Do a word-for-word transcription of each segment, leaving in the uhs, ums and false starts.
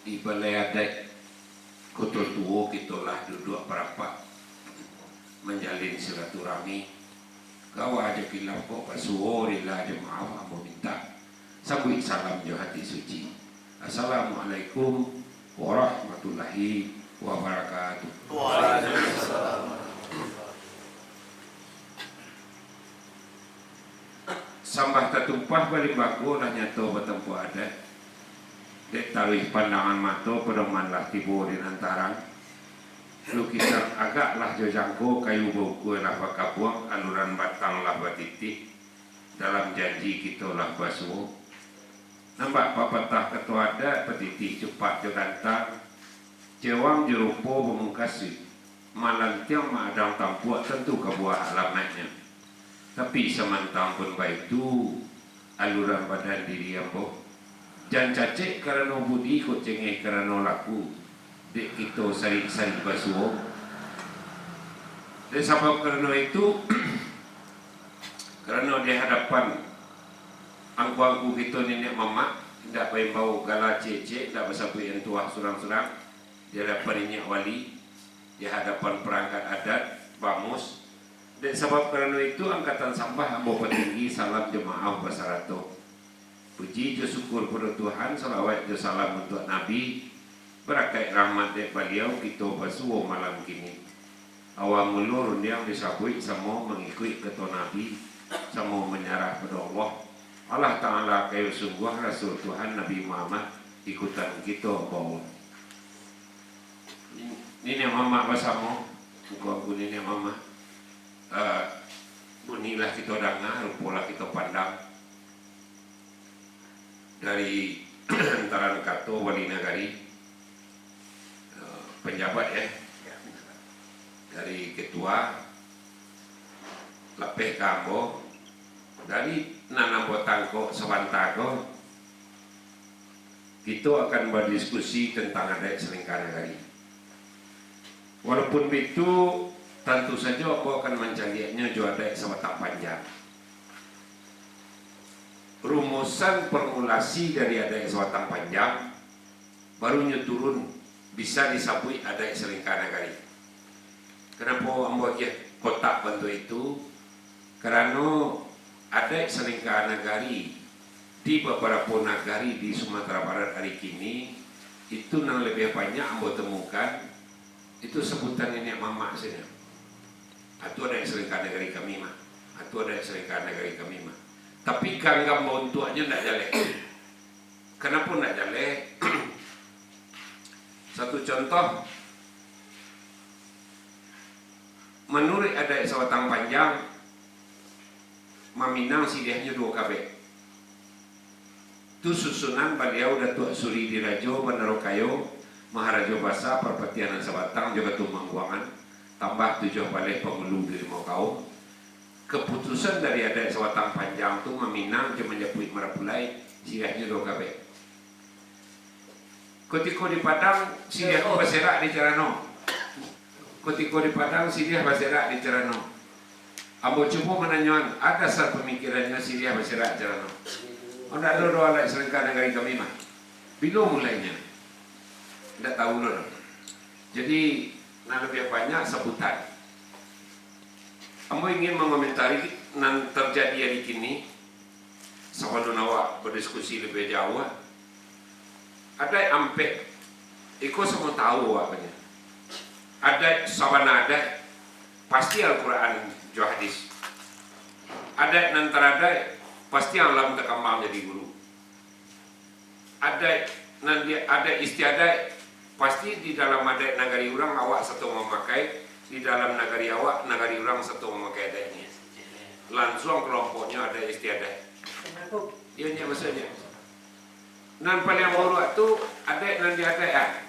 Di Balai Adaik Koto Tuo, kito lah duduak parapat manjalin silaturahmi. Kawa jo kilaf kok basuo, rila jo maaf ambo mintak. Sambuik salam jo hati suci. Assalamualaikum warahmatullahi wabarakatuh. Waalaikumsalam. Sambah tatumpah balimbago lah nyato batampuah adat. Dek taruih pandangan mato, padoman lah tibo di nan tarang. Lukisan agak lah jo jangko, kayu baukua lah bakabuang, aluran batang lah batitih, dalam janji kito lah basuo. Nan bak papatah kato adat, batitih cupak jo gantang, cewang jo rupo bamungkasuik, malantiang maadang tampuak, tantu ka buah alamaiknyo. Tapi samantang pun baitu, aluran badan diri ambo, jan cacek karano budi, kok cengeh karano laku, dek kito sarik-sarik basuo. Dek sabab karano itu, karano di hadapan angku-angku kito niniak mamak, indak baimbau gala ciek-ciek, indak basabuik antuah surang-surang, di hadapan inyiak wali, di hadapan perangkat adat, bamus. Dek sabab karano itu, angkatan sambah ambo patinggi, salam jo maaf basarato. Puji jo syukur pado Tuhan, salawat jo salam untuak Nabi, barakaik rahmat dek Baliau kito basuo malam kini. Awal mulo rundiang disabuik, samo mangikuik kato Nabi, samo manyarah pado Allah. Allah Ta'ala kayo sungguah, Rasul Tuhan Nabi Muhammad ikutan kito bawa. Niniak mamak basamo, angku-angku niniak mamak, eh, bunyi lah kito danga, rupo lah kito pandang. Dari antaran kato wali nagari, eh, panjabat, eh, dari ketua, lapeh ka ambo, dari nan ambo tangkok sabanta ko, kito akan badiskusi tantang adaik salingka nagari. Walaupun baitu, tantu sajo ambo akan mancaliaknyo jo adaik sabatang panjang. Rumusan formulasi dari adaik sabatang panjang, barunyo turun bisa disabuik adaik salingka nagari. Kanapo ambo agiah kotak bantuak itu? Karano adaik salingka nagari di babarapo nagari di Sumatera Barat ari kini, itu nan labiah banyak ambo temukan, itu sabutan niniak mamak sajo. Atu adaik salingka nagari kami mah. Atu adaik salingka nagari kami mah. Tapi ganggam bauntuaknyo ndak jaleh. Kanapo ndak jaleh? Satu contoh, manuruik adaik sabatang panjang, maminang siriahnyo duo kabek. Tu susunan Baliau Datuak Suri Dirajo Banaro Kayo, Maharajo Basa Parpatian Nan Sabatang jo Katumangguangan, tambah tujuah baleh pangulu di limo kaum. Kaputusan dari adaik sabatang panjang tu maminang jo manjapuik marapulai, siriahnyo duo kabek. Kutiko di Padang, siriah tu baserak di carano. Kutiko di Padang, siriah baserak di carano. Ambo cubo mananyoan, a dasar pamikirannyo siriah baserak carano. Oh, ndak ado doh adaik salingka nagari kami mah. Bilo mulainyo? Ndak tahu lo doh. Jadi, nan labiah banyak sabutan. Ambo ingin mangomentari nan tarjadi ari kini, sabalun awak badiskusi labiah jauah. Adaik ampek, iko samo tahu awak banyak. Adaik sabana adaik, pasti Al-Quran jo hadis. Adaik nan taradaik, pasti alam takambang jadi guru. Adaik nan di, adaik istiadaik, pasti di dalam adaik nagari urang awak sato mamakai, di dalam nagari awak, nagari urang sato mamakai adaiknyo. Lansuang kalompoknyo adaik istiadaik. Iyo nyo maksudnyo. Nan paliang buruak tu, adaik nan diadaikan.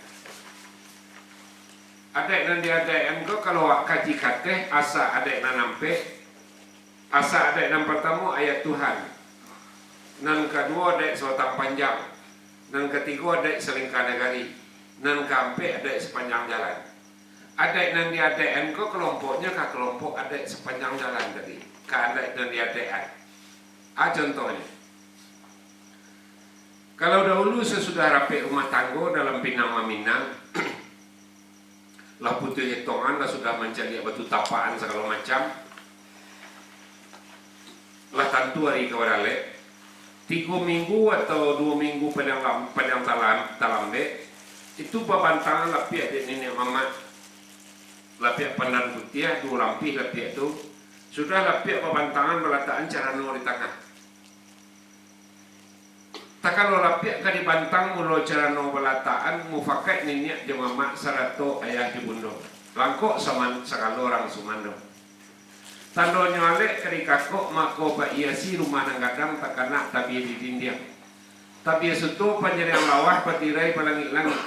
Adaik nan diadaikan ko, kalau awak kaji kateh, asa adaik nan ampek, asa adaik nan partamo, ayat Tuhan. Nan kaduo, adaik sabatang panjang. Nan katigo, adaik salingka nagari. Nan kaampek, adaik sapanjang jalan. Adaik nan diadaikan ko, kalompoknyo ka kalompok adaik sapanjang jalan tadi. Ka adaik nan diadaikan. A, contohnyo. Kalau dahulu sasudah rapek rumah tanggo dalam pinang maminang, lah putuih etongan, lah sudah mancaliak batu tapakan sagalo macam, lah tantu ari ka baralek. Tigo minggu atau duo minggu paliang lam-, paliang talam-, talambek, itu babantangan lapiak dek niniak mamak. Lapiak pandan putiah, duo lampih lapiak tu. Sudah lapiak babantangan, balatakan carano di tangah. Takalo lapiak ka dibantang, mulo carano balatakan, mufakaik niniak jo mamak sarato ayah jo bundo. Langkok saman-, sagalo urang sumando. Tandonyo alek ka dikakok, mako baiasi rumah nan gadang, takana tabia di dindiang. Tabia suto panjariang lawah, batirai palangik-langik.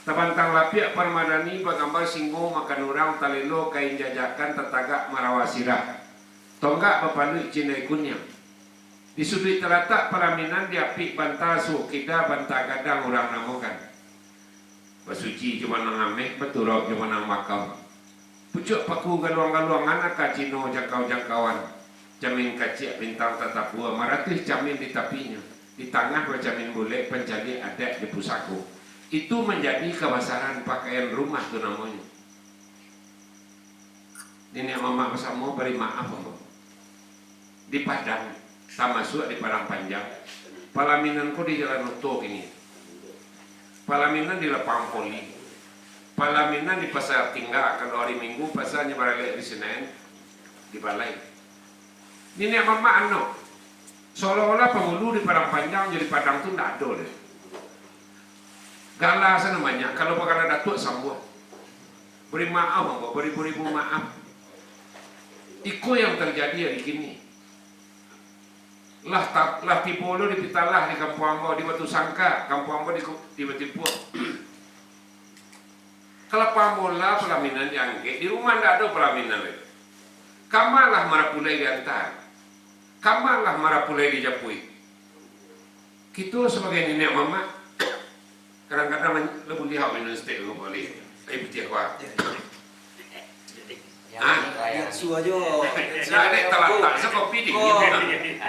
Tabantang lapiak parmadani, bagambar singo makan urang, talelo kain jajakan, tatagak marawa sirah. Tonggak bapaluik cinai kuniang. Di suduik talatak palaminan, di apik banta suok kida, banta gadang urang namokan. Basuci jo manang ameh, baturauk jo manang makau. Pucuak paku galuang-galuangan, aka cino jangkau-jangkauan. Camin kaciak bintang tatapua, maratuih camin di tapinyo. Di tangah bacamin bulek, pancaliak adaik di pusako. Itu manjadi kabasaran pakaian rumah tu namonyo. Niniak mamak basamo bari maaf, ambo. Di Padang, tamasuak di Padang Panjang, palaminan ko di Jalan Oto kini. Palaminan di Lapangan Poli. Palaminan di Pasar Tingga, kalau hari Minggu, pasanyo baralek di Senen, di balai. Niniak mamak ano, seolah-olah pangulu di Padang Panjang, jadi Padang tu ndak ado deh. Gala sanan banyak, kalau bagala datuak sambuah. Bari maaf ambo, baribu-ribu maaf. Iko yang tarjadi ari kini. Lah ta-, lah tibo lo di pitalah di kampuang ambo, di Batu Sangka, kampuang ambo di ku-, di Batipuah. Ka lapangan bola palaminan dianggek, di rumah ndak ado palaminan lai. Kama lah marapulai diantaan. Kama lah marapulai dijapui. Kito sabagai niniak mamak, kadang-kadang lah buliah minum stek ko boleh. Ai putiah ko ah. Jadi, jadi. Ha? Yang su ajo. Ndak ado talatak, sakopi dingin.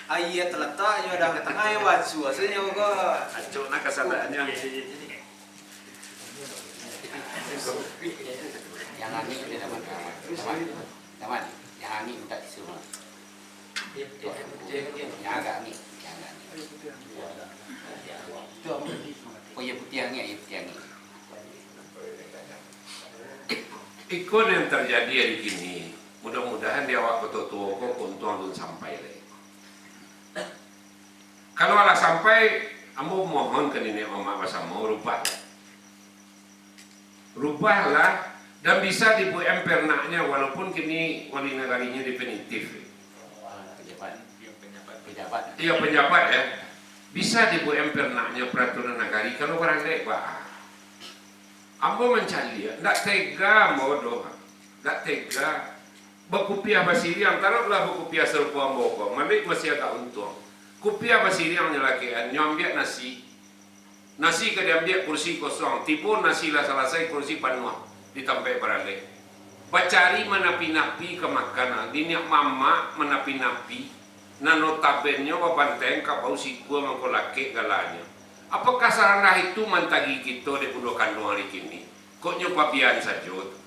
Aia talatak, nyo dah ka tangah, aia basu asanyo ko. Acok nak kasalahan nyo. Yang angin tu dah makan. Taman. Taman. Yang angin minta tisu mah. Yang agak angin, yang agak angin. Oh, iya putiah angin, iya putiah angin. Iko nan tarjadi ari kini. Mudah-mudahan di awak koto tuo ko, keuntungan alun sampai lai. Kalau alah sampai, ambo mohon ka niniak mamak basamo, rubahlah. Rubahlah, dan bisa dibuek ampernaknyo, walaupun kini wali nagarinyo definitif. Pejabat. Pejabat. Iyo, pejabat, ya. Bisa dibuek ampernaknyo peraturan nagari, kalau baralek, baa. Ambo mancaliak, ndak tega ambo doh. Ndak tega. Bakupiah basiriang, taruihlah bakupiah sarupo ambo ko, malek masih agak untuang. Kupiah basiriang nyo lakekan, nyo ambiak nasi. Nasi ka diambiak, kursi kosong. Tibo nasi lah salasai, kursi panuah di tampek baralek. Bacari manapi-napi ka makan, niniak mamak manapi-napi. Nan notabennyo babanteng kabau sikua mangko lakek galanyo. Apakah sarandah itu mantagi kito dek bundo kanduang ari kini? Kok nyo pabian sajo tu?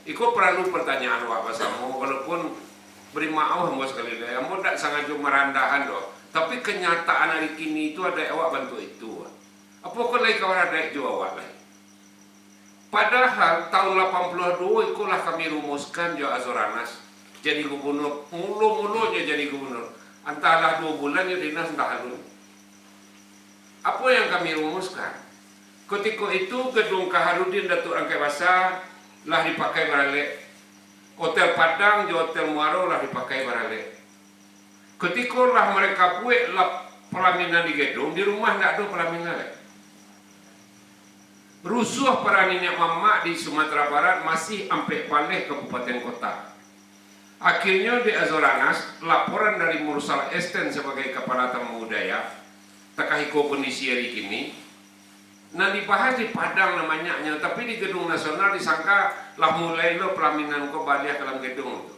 Iko paralu partanyaan awak basamo, walaupun bari maoh ambo sakali lai, ambo ndak sangajo marandahan doh, tapi kanyataan ari kini tu adaik awak bantuak itu. Apokoh lai ka baradaik jo awak lai? Padahal taun lapan puluah duo iko lah kami rumuskan jo Azwar Anas jadi gubernur, mulo-mulonyo jadi gubernur, antahlah duo bulan jo dinas, antah alun. Apo yang kami rumuskan? Kutiko itu, Gedung Kaharudin Datuak Rangkai Basa lah dipakai baralek. Hotel Padang jo Hotel Muaro lah dipakai baralek. Kutiko lah mereka buek lah palaminan di gedung, di rumah ndak ado palaminan lai. Rusuah para niniak mamak di Sumatera Barat masih ampek baleh kabupaten kota. Akhirnyo, dek Azwar Anas, laporan dari Mursal Esten sabagai kapala tamu budaya, takah iko kondisi ari kini, nan dibahas di Padang nan banyaknyo, tapi di Gedung Nasional disangka lah mulai lo palaminan ko baliah ka dalam gedung tu.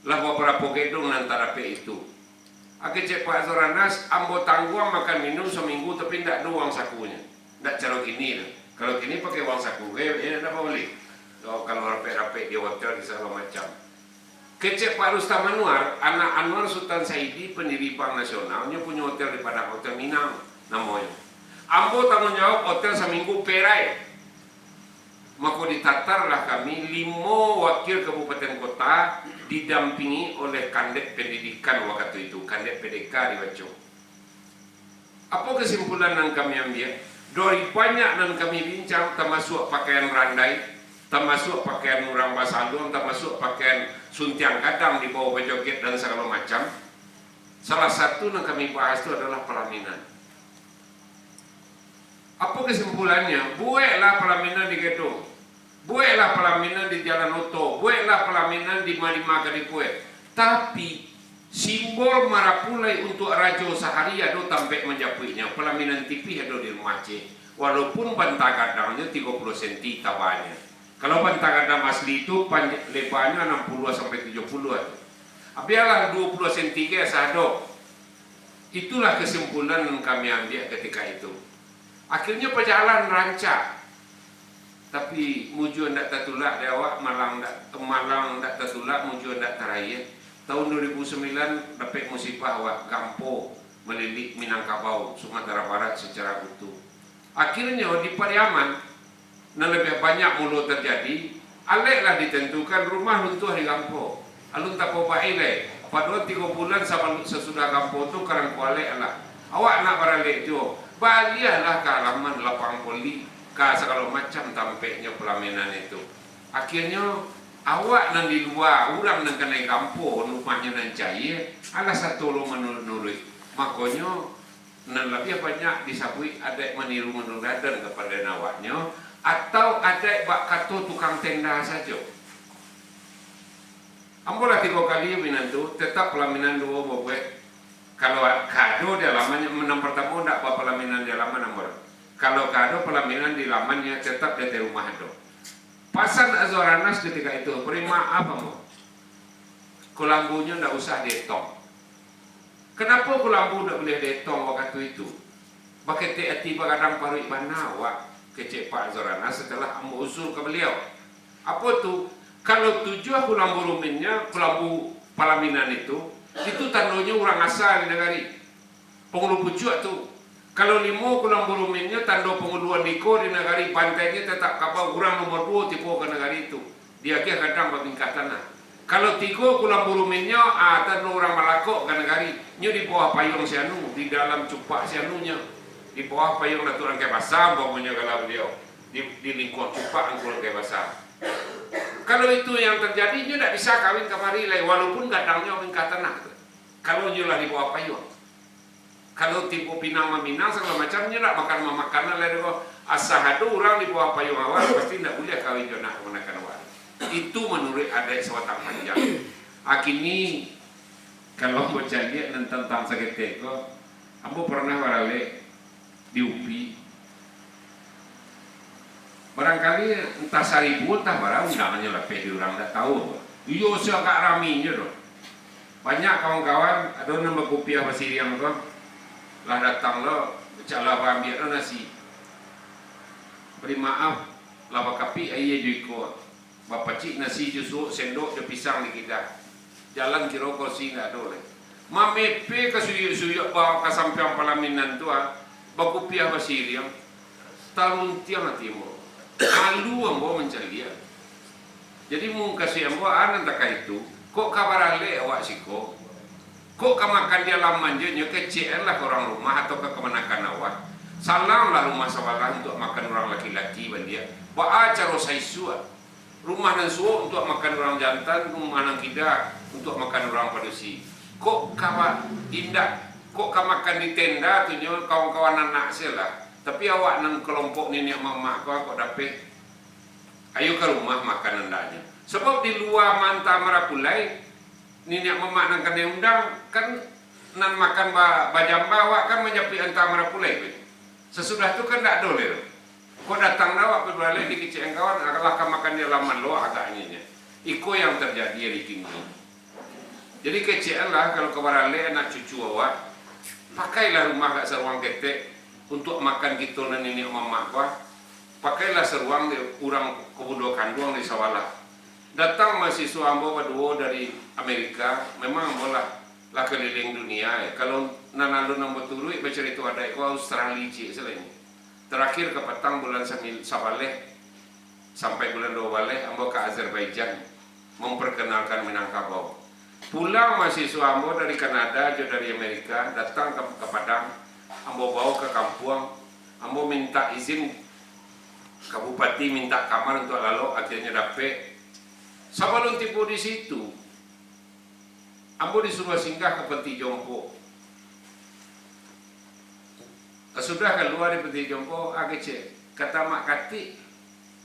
Lah babarapo gedung nan tarapek itu. Kecek Pak Zoranas, ambo tangguang makan minum saminggu, tapi ndak ado uang sakunyo. Ndak caro kini tu. Kalau kini pakai uang saku, eh, eh, ndak boleh. Kalau, kalau rapek-rapek di hotel, di sagalo macam. Kecek Pak Rustam Anwar, anak Anwar Sutan Saidi, pendiri Bank Nasional, nyo punyo hotel di Padang, Hotel Minang namonyo. Ambo tangguang jawab hotel saminggu perai. Mako ditatarlah kami limo wakil kabupaten kota, didampingi oleh Kandek Pendidikan wakatu itu, Kandek P D K dibaco. Apo kesimpulan nan kami ambiak? Dari banyak nan kami bincang, tamasuak pakaian randai, tamasuak pakaian urang basaluang, tamasuak pakaian suntiang gadang dibawa bajoget dan sagalo macam. Salah satu nan kami bahas tu adalah palaminan. Apo kesimpulannyo? Buweklah palaminan di gedung. Buweklah palaminan di jalan oto. Buweklah palaminan di ma-di ma ka dibuwek. Tapi, simbol marapulai untuak rajo sahari ado tampek manjapuiknyo. Palaminan tipih ado di rumah ceh. Walaupun banta gadangnyo tigo puluah senti tabanyo. Kalau banta gadang asli tu panj-, lebanyo anam puluah sampai tujuah puluah tu. Bialah duo puluah senti ge asa ado. Itulah kesimpulan nan kami ambiak ketika itu. Akhirnyo pajalan rancak. Tapi, mujua ndak tatulak dek awak, malang ndak, malang ndak tatulak, mujua ndak taraia. Tahun dua ribu sembilan dapek musibah awak, gampo malilik Minangkabau, Sumatera Barat secara utuh. Akhirnyo di Pariaman, nan labiah banyak mulo tarjadi, aleklah ditentukan rumah runtuah di gampo. Alun tapobaik lai, padohal tigo bulan sabalu-, sasudah gampo tu karangko alek lah. Awak nak baralek juo, baliahlah ka halaman lapang poli, ka sagalo macam tampeknyo palaminan itu. Akhirnyo, awak nan di lua, urang nan kanai gampo, rumahnyo nan caia, alah sato lo manuruik. Makonyo, nan labiah banyak disabuik adaik maniru-maniru adat kapado awaknyo, atau adaik bak kato tukang tenda sajo. Ambo lah tigo kali minantu, tetap palaminan duo babuek. Kalau a-, ka ado di alamannyo, nan partamo ndak bapalaminan di alaman ambo. Kalau ka ado palaminan di alamannyo, tetap di ateh rumah ado. Pasan Azwar Anas ketika itu, bari maaf ambo. Kalambunyo ndak usah dietong. Kanapo kalambu ndak buliah dietong wakatu itu? Baketek ati, bagadang paruik bana awak, kecek Pak Zoranas setelah ambo usul ka baliau. Apo tu? Kalau tujuah kalambu ruminnyo, kalambu palaminan itu, itu tandonyo urang asa di nagari. Pangulu pucuak tu. Kalau limo kalambu ruminnyo, tando pangulu andiko di nagari, bantainyo tatap kabau, urang nomor duo tibo ka nagari tu. Diagiah gadang babingkah tanah. Kalau tigo kalambu ruminnyo, ah, tando urang malakok ka nagari. Nyo di bawah payuang si anu, di dalam cupak si anunyo. Di bawah payuang Datuak Rangkai Basa, umpamonyo kalau baliau. Di, di lingkuang cupak Angku Rangkai Basa. Kalau itu yang terjadi, nyo ndak bisa kawin kamari lai, walaupun gadangnyo babingkah tanah tu. Kalau nyo lah di bawah payuang. Kalau tibo pinang maminang, sagalo macam, nyo ndak makan mamakan lai doh. Asa ado urang di bawah payuang awak, pasti ndak buliah kawin jo anak kamanakan awak. Itu manuruik adaik sabatang panjang. Kini, kalau ambo caliak nan tantang saketek ko, ambo parnah baralek di UPI. Barangkali antah saribu, antah bara undangannyo lapeh di urang, ndak tahu. Iyo, se agak raminyo doh. Banyak kawan-kawan, ado nan bakupiah basiriang tu, lah datang lo, cak lah baambiak lo nasi. Bari maaf, lah bakapik aia jo iko. Bapacik nasi jo suok, sendok jo pisang di kida. Jalan kiro kursi ndak ado lai. Mamepe ka suyuak-suyuak, ba-, ka sampiang palaminan tu, ah, bakupiah basiriang. Taluntiang ati ambo. Malu ambo mancaliak. Jadi, mukasuik ambo, ah, nan takah itu, kok ka baralek awak siko? Kok ka makan di alaman jo, nyo kecek lah ka urang rumah atau ka kamanakan awak. Salanglah rumah sabalah untuak makan urang laki-laki baliak. Baa caro saisuak? Rumah nan suok untuak makan urang jantan, rumah nan kida untuak makan urang padusi. Kok ka ba-, indak, kok ka makan di tenda tu nyo kawan-kawan anak se lah. Tapi awak nan kalompok niniak mamak ko, kok dapek? Ayo ka rumah makan andaknyo. Sabab di lua manta marapulai, niniak mamak nan kanai undang, kan nan makan ba-, bajamba awak kan manjapuik anta marapulai ko. Sasudah tu kan ndak ado lai tu. Kok datang dah awak padualai dikecek kawan, alah ka makan di alaman lo agaknyo nyo. Iko yang terjadi ari kini. Jadi keceklah kalau ka baralek anak cucu awak, pakailah rumah agak saruang ketek untuak makan kito nan niniak mamak ko ah. Pakailah saruang di urang ko bundo kanduang di Sawalah. Datang mahasiswa ambo baduo dari Amerika, memang ambo lah, lah kaliling dunia, eh. Kalau nan alun ambo turuik bacarito adaik ko Australia ciek salah ini. Tarakhir kapatang bulan samil-, sabaleh sampai bulan duo baleh, ambo ka Azerbaijan mamparkanalkan Minangkabau. Pulang mahasiswa ambo dari Kanada jo dari Amerika, datang ka, ka Padang, ambo bawa ka kampuang, ambo mintak izin ka bupati, mintak kamar untuak lalok, akhirnyo dapek. Sabalun tibo di situ, ambo disuruah singgah ka Panti Jompo. Sudah kalua di Panti Jompo, ah, kecek, kata Mak Katik,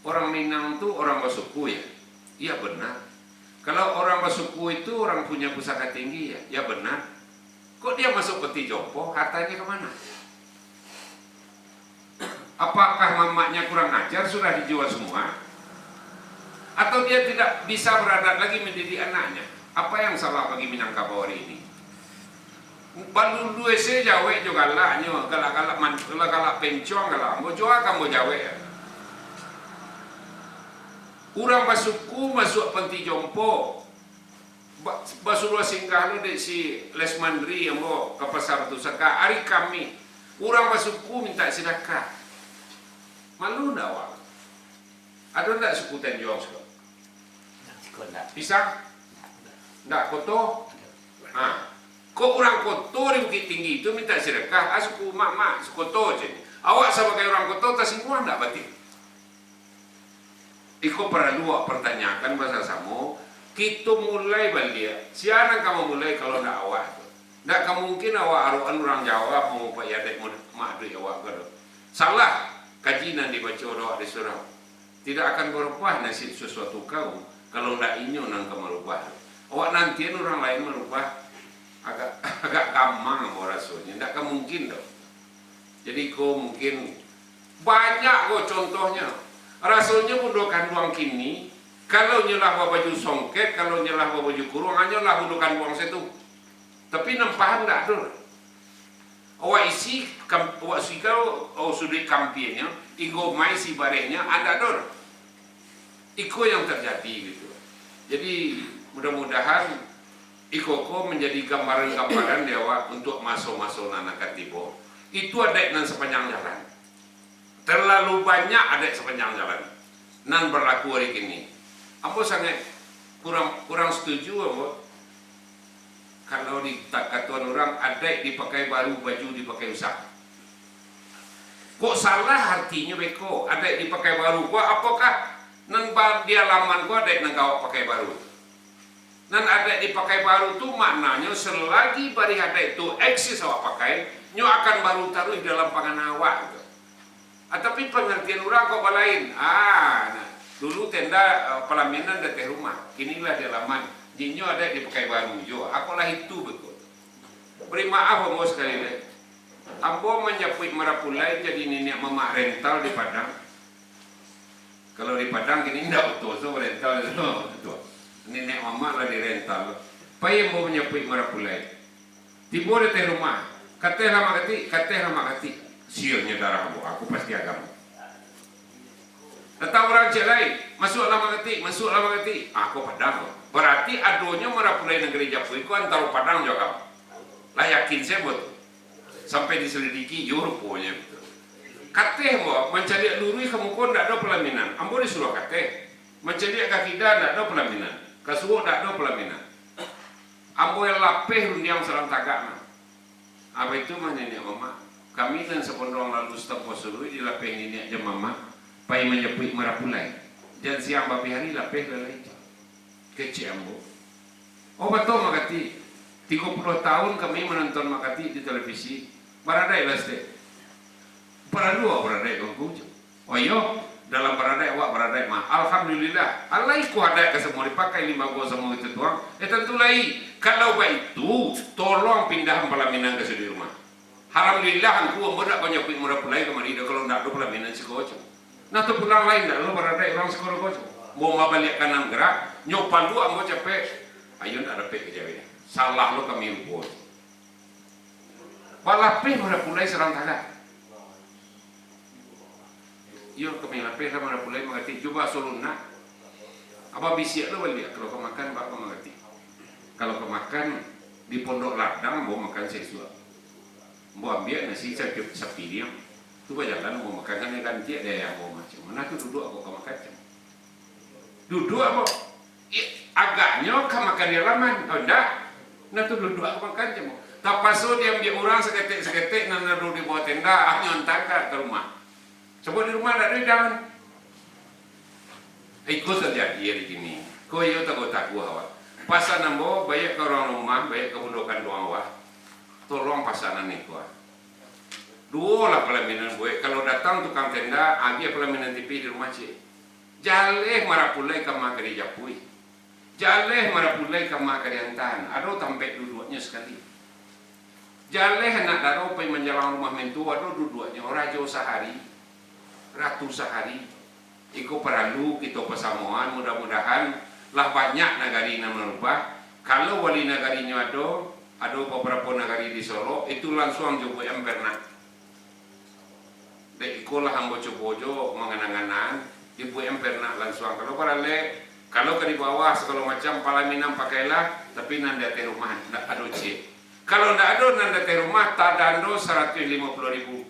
orang Minang tu orang basuku, ya? Iya, benar. Kalau orang basuku itu orang punya pusaka tinggi, ya? Ya, benar. Kok dia masuk Panti Jompo, hartanya kemana? Apakah mamaknya kurang ajar, sudah dijual semua? Atau dia tidak bisa beradat lagi mendidik anaknya? Apa yang salah bagi Minangkabau hari ini? Balulu ese jawek jo galaknyo, galak-galak man-, galak-galak pencuang, galak ambo jual ka ambo jawek. Urang basuku masuak Panti Jompo. Ba-, basuruah singgah lo dek si Lesmandri ambo ka Pasar Pusaka ari Kamih. Urang basuku mintak sidakah. Malu ndak awak? Ado ndak suku Tanjuang suko? Siko ndak. Pisang? Ndak. Koto? Ha. Kok urang koto di Bukittinggi tu mintak sidakah? Ah, suku mak-mak, suku koto, cek. Awak sabagai urang koto tasingguang ndak batin? Iko paralu awak partanyakan basamo-samo, kito mulai baliak, sia nan ka mamulai kalau ndak awak tu? Ndak ka mungkin awak arokan urang Jawa mangupayi adaik mun-, maduik awak ko doh. Salah, kaji nan dibaco dek awak di surau. Tidak akan barubah nasib sasuatu kaum, kalau ndak inyo nan ka marubah. Awak nantian urang lain marubah, agak, agak gamang ambo rasonyo, ndak ka mungkin doh. Jadi ko mungkin banyak ko contohnyo. Rasonyo bundo kanduang kini, kalau nyo lah babaju songket, kalau nyo lah babaju kuruang, hanyo lah bundo kanduang se tu. Tapi nan paham ndak ado. Awak isi kam-, awak sikau, oh, suduik kampienyo, inggo mai si barehnyo, ah, ndak ado. Iko yang terjadi gitu. Jadi, mudah-mudahan iko ko manjadi gambaran-gambaran di awak untuk maso-maso nan akan tibo. Itu adaik nan sapanjang jalan. Terlalu banyak adaik sapanjang jalan nan barlaku ari kini. Ambo sangaik kurang, kurang setuju ambo. Kalau di ta-, katuan urang, adaik dipakai baru, baju dipakai usang. Kok salah artinyo beko, adaik dipakai baru? Kok apokah nan ba-, di alaman ko adaik nan ka awak pakai baru? Nan adaik dipakai baru tu maknanyo selagi barih adaik tu eksis awak pakai, nyo akan baru taruih dalam pangana awak tu. Ah, tapi pangartian urang kok balain. Ah, nah, dulu tenda, eh, palaminan di ateh rumah, kini lah di alaman. Jinyo adaik dipakai baru juo. Apolah itu beko. Bari maaf ambo sakali lai. Ambo manjapuik marapulai jadi niniak mamak rental di Padang. Kalau di Padang kini indak oto so rental tu. Niniak mamak lah di rental. Pai ambo manjapuik marapulai. Tibo di ateh rumah. Kateh lah Mak Katik, kateh lah Mak Katik. Sianyo darah ambo, aku pasti agamo. Datang urang ciek lai, masuaklah Mak Katik, masuaklah Mak Katik. Ah, ko Padang ko. Barati adonyo marapulai nagari Japuik ko antaro Padang jo agamo. Lah yakin se ambo tu. Sampai diselidiki, iyo ruponyo. Kateh ambo mancaliak luruih ka muko ndak ado palaminan. Ambo disuruah kateh. Mancaliak ka kida ndak ado palaminan. Ka suok ndak ado palaminan. Ambo lapeh rundiang sarang tagak nah. Apa itu mah niniak mamak? Kami nan sabondong lalu satampuah suruik dilapeh niniak jo mamak, pai manjapuik marapulai. Jan siang babih ari lapeh lalai. Kecek ambo. Oh, batua Mak Katik. Tigo puluah tahun kami manonton Mak Katik di televisi. Baradaik lah saketek. Paralu awak baradaik, Tuanku, cek. Oh iyo, dalam baradaik awak baradaik mah. Alhamdulillah. Alai ko adaik ka samo dipakai limbago samo kito tuang. Eh, tantu lai. Kalau baitu, tolong pindahan palaminan ka suduik rumah. Alhamdulillah, angku ambo ndak banyak kuik murah pulai kamari doh, kalau ndak ado palaminan siko, cek. Nah, tu pulang lain, ndak lo baradaik urang siko doh, cek. Ambo mabaliak kanan gerak, nyo paluak ambo capek. Ayo ndak dapek ka jawek. Salah lo kami rupo. Balapeh marapulai sarang tagak. Iyo, kami lapeh lah marapulai mangati. Cubo sulun nak. Abah bisiak lo baliak, kalau ka makan, baa ka mangati. Kalau ka makan, di Pondok Ladang, ambo makan saisuak. Ambo ambiak nasi sapi-, sapiriang. Tu bajalan ambo makan, kan ganti ado ayam ambo macam. Nah tu duduak ambo ka makan, cam. Duduak ambo. Ih, agaknyo ka makan di alaman. Oh, ndak. Nah tu duduak ka makan, cam. Tapaso diambiak urang saketek-saketek, nan ado di bawah tenda, ah, nyo antaan ka, ka rumah. Sabab di rumah ndak ado idangan. Iko tajadi ari kini. Ko iyo taguah-taguah awak. Pasan ambo, baiak ka urang rumah, baiak ka bundo kanduang awak. Tolong pasanan iko, ah. Duo lah palaminan buek. Kalau datang tukang tenda, agiah palaminan tipih di rumah ciek. Jaleh marapulai kama ka dijapuik. Jaleh marapulai kama ka diantaan. Ado tampek duduaknyo sakali. Jaleh anak daro pai manjalang rumah mintuo, ado duduaknyo rajo sahari, ratu sahari. Iko paralu kito pasamoan, mudah-mudahan lah banyak nagari nan marubah. Kalau wali nagarinyo ado, ado babarapo nagari di Solok, itu lansuang jo buek ampernak. Dek iko lah ambo cubo jo mangana-nganaan, dibuek ampernak lansuang. Kalau baralek, kalau ka di bawah sagalo macam palaminan pakailah, tapi nan di ateh rumah ndak ado ciek. Kalau ndak ado nan di ateh rumah, tadando saratuih limo puluah ribu.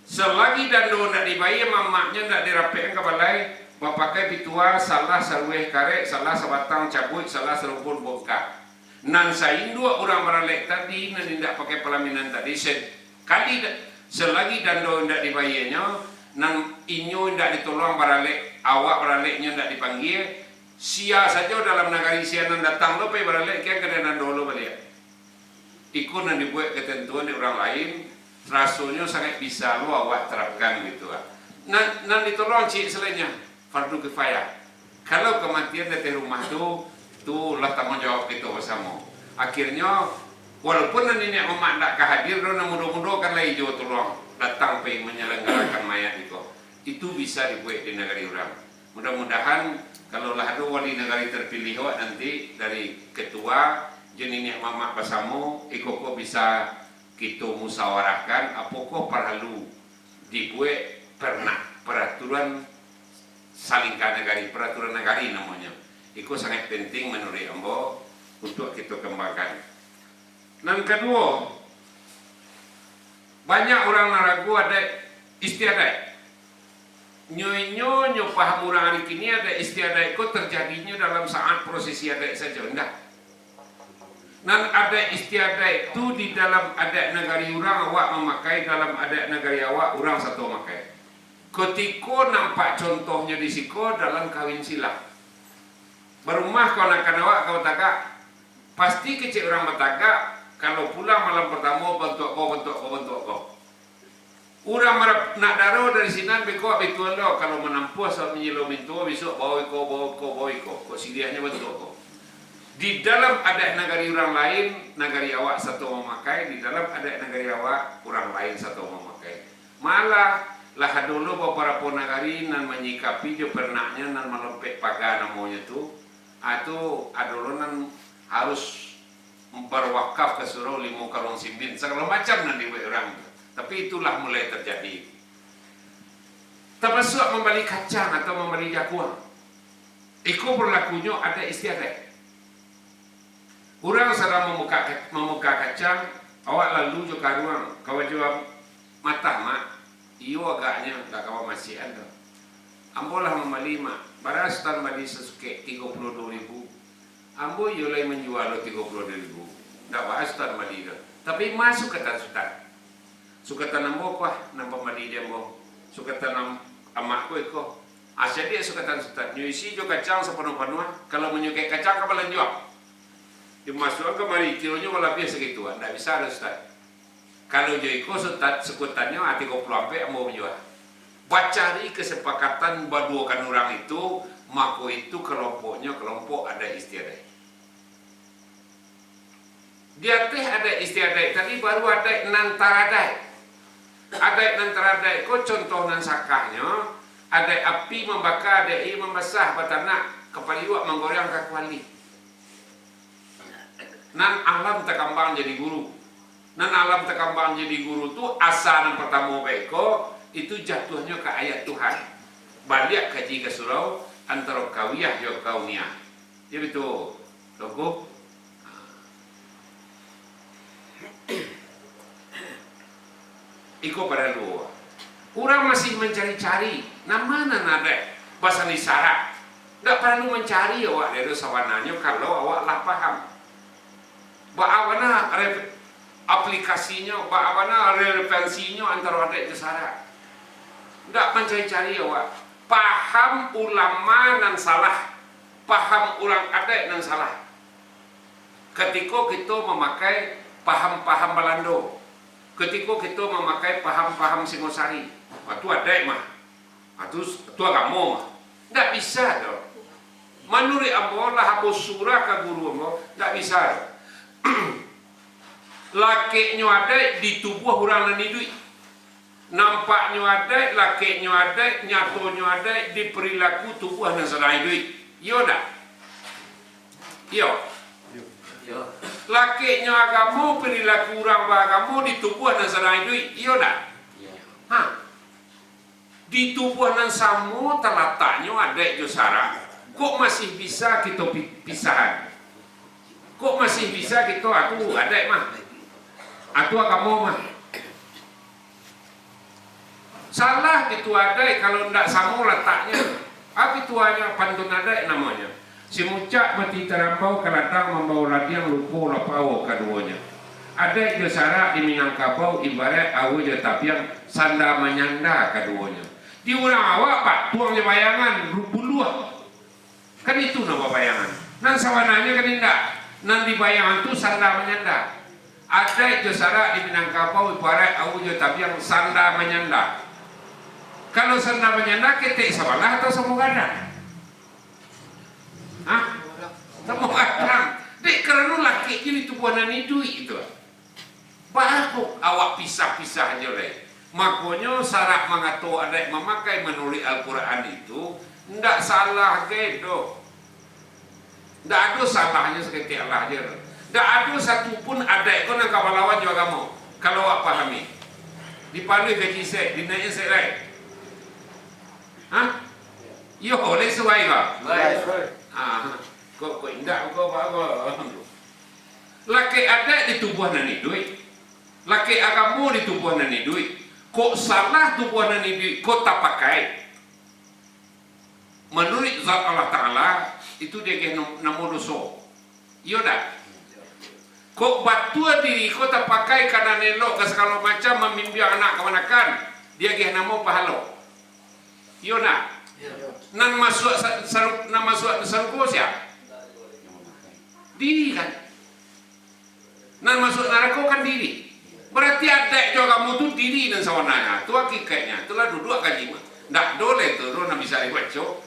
Salagi dando ndak dibayia, mamaknyo ndak dirapekkan ka balai, bapakai bitua, salah sarueh karek, salah sabatang cabuik, salah sarumpun bongka. Nan sainduak urang baralek tadi, nan indak pakai palaminan tadi, se-, kali da-, salagi dando indak dibayianyo, nan inyo indak ditolong baralek, awak baraleknyo indak dipanggia, sia sajo dalam nagari sia nan datang lo pai baralek, kian ka dando lo baliak. Iko nan dibuek katantuan dek urang lain, rasonyo sangaik bisa lo awak tarapkan gitu, ah. Nan, nan ditolong ciek salainnyo, fardu kifayah. Kalau kamatian di ateh rumah tu, tu lah tangguang jawab kito basamo. Akhirnyo, walaupun nan niniak mamak ndak ka hadir doh, nan mudo-mudo kan lai juo tolong datang pai manyalanggarakan mayat iko. Itu bisa dibuek di nagari urang. Mudah-mudahan, kalau lah ado wali nagari terpilih awak nanti dari ketua, jo niniak mamak basamo, iko ko bisa kito musawarahkan, apokoh paralu dibuek perna-, peraturan salingka nagari, peraturan nagari namonyo. Iko sangaik penting manuruik ambo untuak kito kambangkan. Nan kaduo, banyak urang nan ragu adaik istiadaik. Nyo inyo, nyo paham urang ari kini adaik istiadaik ko terjadinyo dalam saat prosesi adaik sajo, indak. Nan adaik istiadaik tu di dalam adaik nagari urang awak mamakai, dalam adaik nagari awak urang sato makai. Kutiko nampak contohnyo di siko dalam kawin silang. Barumah kamanakan awak ka batagak, pasti kecek urang batagak, kalau pulang malam partamo bantuak ko, bantuak ko, bantuak ko. Urang marap-, nak daro dari sinan beko bituan lo, kalau manampuah sabab manyilo mintuo, bisuak bao iko, bao iko, bao iko, kok siriahnyo bantuak ko. Di dalam adaik nagari urang lain, nagari awak sato mamakai, di dalam adaik nagari awak, urang lain sato mamakai. Malah, lah ado lo babarapo nagari nan manyikapi jo pernaknyo nan malompek paga namonyo tu, ah, tu ado lo nan harus barwakaf ka surau limo karuang simbin, sagalo macam nan dibuek urang tu. Tapi itulah mulai terjadi. Tamasuak mambali kacang atau mambali jaguang. Iko berlakunyo adaik istiadaik. Urang sadang mamuka, mamuka kacang, awak lalu jo karuang, ka bajual matah, Mak. Iyo agaknyo, dak kawa masiakan tu. Ambo lah mambali, Mak. Bara Sutan bali sasukek? Tigo puluah duo ribu. Ambo iyo lai manjual lo tigo puluah duo ribu. Dak baa Sutan bali tu. Tapi ma sukatan Sutan? Sukatan ambo ko ah, nan pambali di ambo. Sukatan am-, amak ko iko. Ah, sadiak sukatan Sutan. Nyo isi jo kacang sapanuah-panuah. Kalau manyukek kacang ka balanjuang. Dimasuakan kamari, kironyo balabiah sagitu. Ah, ndak bisa doh, Sutan. Kalau jo iko sutan-, sukutannyo, ah, tigo puluah ampek ambo manjua. Bacari kasapakatan baduokan urang itu, mako itu kalompoknyo kalompok adaik istiadaik. Di ateh adaik istiadaik tadi, baru adaik nan taradaik. Adaik nan taradaik ko contoh nan sakahnyo, adaik api mambaka, adaik aia mambasah, batanak, kapaliuak manggoreang ka kuali. Nan alam takambang jadi guru. Nan alam takambang jadi guru tu, asa nan partamo baiko, itu jatuahnyo ka ayat Tuhan. Baliak kaji ka surau, antaro kawiah jo kauniah. Iyo batua, Tuangku? Iko paralu. Urang masih mancari-cari, nan ma nan adaik basandi sarak. Ndak paralu mancari awak lai doh sabananyo, kalau awak lah paham. Baa bana re-, aplikasinyo, baa bana relevansinyo antaro adaik jo sarak. Ndak mancari-cari awak. Paham ulama nan salah, paham urang adaik nan salah. Katiko kito mamakai paham-paham Balando, katiko kito mamakai paham-paham Singosari, ah, tu adaik mah, ah, tu, tu agamo mah. Ndak bisa doh. Manuruik ambo lah, ambo surah ka guru ambo, ndak bisa doh. Lakeknyo adaik di tubuah urang nan iduik. Nampaknyo adaik, lakeknyo adaik, nyatonyo adaik, di perilaku tubuah nan sadang iduik. Iyo ndak? Iyo. Iyo. Lakeknyo agamo, perilaku urang baagamo di tubuah nan sadang iduik. Iyo ndak? Iyo. Ha. Di tubuah nan samo talataknyo adaik jo sarak. Kok masih bisa kito pi-, pisahan? Kok masih bisa kito, "Ah, tu adaik mah. Ah, tu agamo mah." Salah kito adaik kalau ndak samo lataknyo. Ah, kito adaik pantun adaik namonyo. Simucak mati tarambau ka ladang, mambao ladiang lupo lapau kaduonyo. Adaik jo sarak di Minangkabau ibaraik aua jo tabiang, sanda manyanda kaduonyo. Di urang awak patuang jo bayangan, ru-, buluah. Kan itu nan babayangan. Nan sabananyo kan indak. Nan dibayangan tu sanda manyanda. Adaik jo sarak di Minangkabau ibaraik aua jo tabiang, sanda manyanda. Kalau sanda manyanda, ketek sabalah atau samo gadang? Hah? Samo gadang. Dek karano lakeknyo di tubuah nan iduik tu. Baa kok awak pisah-pisah jo lai? Makonyo, sarak mangato adaik mamakai manuruik Al-Quran itu, ndak salah gai doh. Ndak ado salahnyo saketek alah je. Ndak ado satu pun adaik ko nan ka balawan jo agamo, kalau awak pahami. Dipaluih gaji sek, dinaiakan sek lai. Hah? Iyo, lai suai ko? Suai. Ah, kok, kok indak ko, ko, ko. Lakek adaik di tubuah nan iduik. Lakek agamo di tubuah nan iduik. Kok salah tubuah nan iduik ko tapakai, manuruik zat Allah Ta'ala, itu diagiah nam-, namo doso. Iyo ndak? Kok batua diri ko tapakai ka nan elok, ka sagalo macam, mambimbiang anak kamanakan, diagiah namo pahalo. Iyo ndak? Iyo. Nan masuak sa-, saru-, nan masuak sarugo sia? Diri kan? Nan masuak narako kan diri. Barati adaik jo agamo tu diri nan sabananyo. Tu hakikaiknyo. Itulah duduak kaji mah. Ndak ado lai tu doh nan bisa dibaco.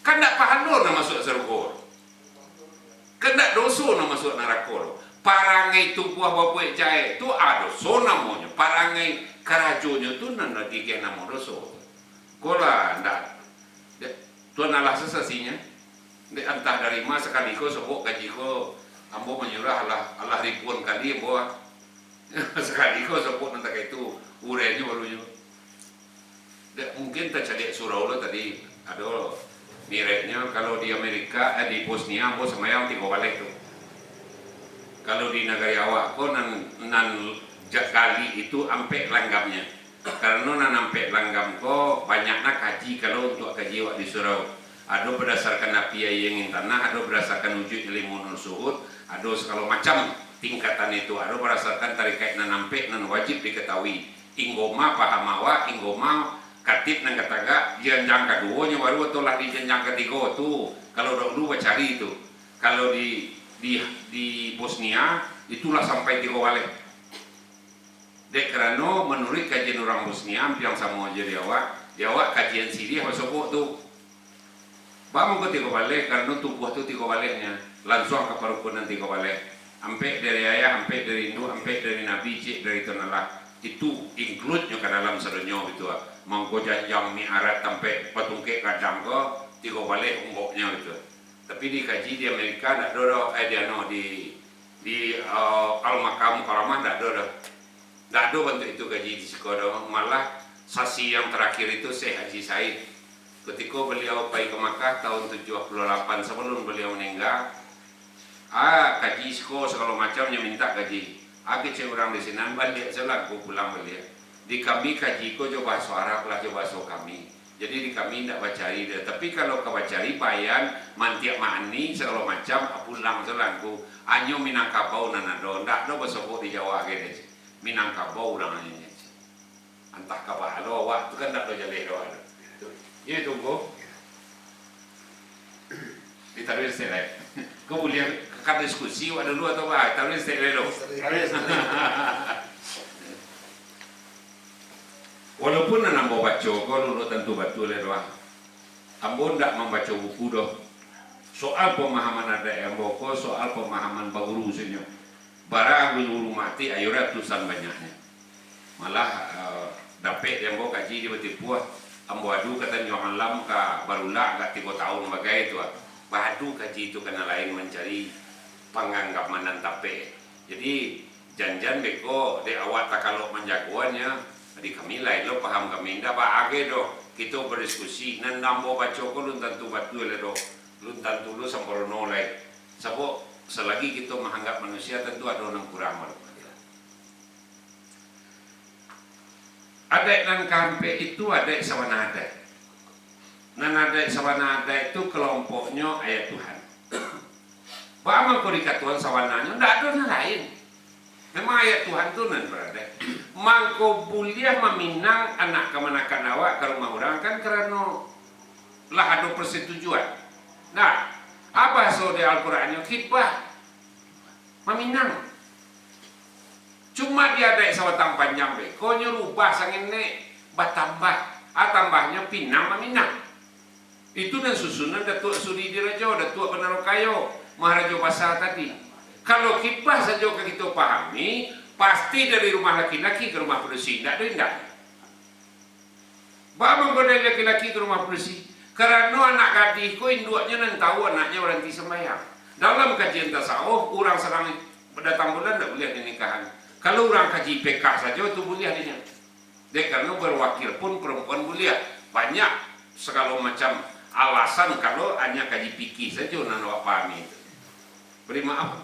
Kan ndak pahalo nan masuak sarugo. Kan ndak doso nan masuak narako tu. Parangai tubuah babuek jahek tu, ah, doso namonyo. Parangai karajonyo tu nan diagiah namo doso. Ko lah, ndak. Dek, Tuan alah sasasinyo. Dek, antah dari ma sakali ko sobok gaji ko, ambo manyurah alah, alah ribuan kali ambo, ah. Sakali ko sobok nan takah itu, urainyo barunyo. Dek, mungkin tacaliak surau lo tadi, ado mireknyo, kalau di Amerika, eh, di Bosnia, ambo sambayang tigo baleh tu. Kalau di nagari awak ko, nan, nan ja-, gali itu ampek langgamnyo. Karano nan ampek langgam ko, banyak nah kaji, kalau untuak kaji awak di surau. Ado badasarkan api, aia, angin, tanah, ado badasarkan ujuik, ilmu, nur, suhud, ado sagalo macam tingkatan itu, ado badasarkan tarikaik nan ampek nan wajib dikatahui. Inggo ma paham awak, inggo ma katib nan ka tagak, janjang kaduonyo baru atau lah di janjang katigo tu, kalau dahulu bacari tu. Kalau di, di, di Bosnia, itulah sampai tigo baleh. Dek karano, manuruik kajian urang Bosnia, ampiang samo jo di awak, di awak kajian siriah basobok tu. Baa mangko tigo baleh, karano tubuah tu tigo balehnyo, lansuang ka parukunan tigo baleh. Ampek dari ayah, ampek dari induak, ampek dari nabi, ciek dari Tuan Allah. Itu include-nyo ka dalam sadonyo gitu ah. Mangko janjang mi'raj sampai batungkek gadang ko, tigo baleh unggoknyo gitu. Tapi dikaji di Amerika ndak ado doh, eh, di anu, di, di, eh, Al-Makkah Mukarramah ndak ado doh. Ndak ado bantuak itu kaji di siko doh. Malah sasi yang tarakhir itu Syekh Haji Said. Kutiko baliau pai ka Makkah tahun tujuah puluah lapan sabalun baliau maningga, ah, kaji siko sagalo macam nyo mintak kaji. Ah, kecek urang di sinan, baliak sajolah ngku pulang baliak. Di kami kaji ko jo bahaso Arab lah, jo bahaso kami. Jadi di kami indak bacari doh. Tapi kalau ka bacari bayan, mantiak ma'ani, sagalo macam, ah, pulang sajolah ngku. Hanyo Minangkabau nan ado, ndak ado basobok di Jawa agai doh. Minangkabau urang hanyo. Antah ka baa lo awak tu kan ndak ado jaleh doh. Iyo tu, ngku. Ditaruih stek lai. Ko buliah ka diskusi awak dulu atau baa? Taruih stek lai lo. Walaupun nan ambo baco ko dulu tantu batua lai doh. Ambo ndak mambaco buku doh. Soal pamahaman adaik ambo ko, soal pamahaman baguru sajo. Bara guru-guru mati, ayo ratusan banyaknyo. Malah, eh, dapek di ambo kaji di Batipuah, ambo adu ka Tanjuang Alam, ka Barulak, agak tigo taun bagai tu, ah. Baadu kaji tu ka nan lain mancari panganggamanan tapek. Jadi, jan-jan beko dek awak takalok manjagoannyo, di kami lain lo paham kami, indak baa gai doh. Kito badiskusi, nan ambo baco ko lun tantu batua lai doh, lun tantu lo sampurno lai. Sabab, salagi kito maanggap manusia, tantu ado nan kurang, walaupun adaik nan kaampek itu adaik sabana adaik. Nan adaik sabana adaik tu kelompoknyo ayat Tuhan. Baa mangko dikatoan sabananyo, ndak ado nan lain. Memang ayat Tuhan tu nan baradaik. Mangko buliah maminang anak kamanakan awak ka rumah urang kan karano lah ado persetujuan. Nah, a bahaso di Al-Qurannyo khitbah. Maminang. Cuma di adaik sabatang panjang beko nyo rubah sangenek, batambah. A tambahnyo pinang maminang. Itu nan susunan Datuak Suri Dirajo, Datuak Banaro Kayo, Maharajo Basa tadi. Kalau khitbah sajo ka kito pahami, pasti dari rumah laki-laki ka rumah padusi, indak doh indak. Baa mangko dari laki-laki ka rumah padusi? Karano anak gadih ko induaknyo nan tahu anaknyo baranti sambayang. Dalam kajian tasawuf, urang sadang datang bulan ndak buliah dinikahan. Kalau urang kaji fikah sajo tu buliah dinyo. Dek karano berwakil pun perempuan buliah. Banyak sagalo macam alasan kalau hanya kaji fikih sajo nan awak pahami tu. Bari maaf.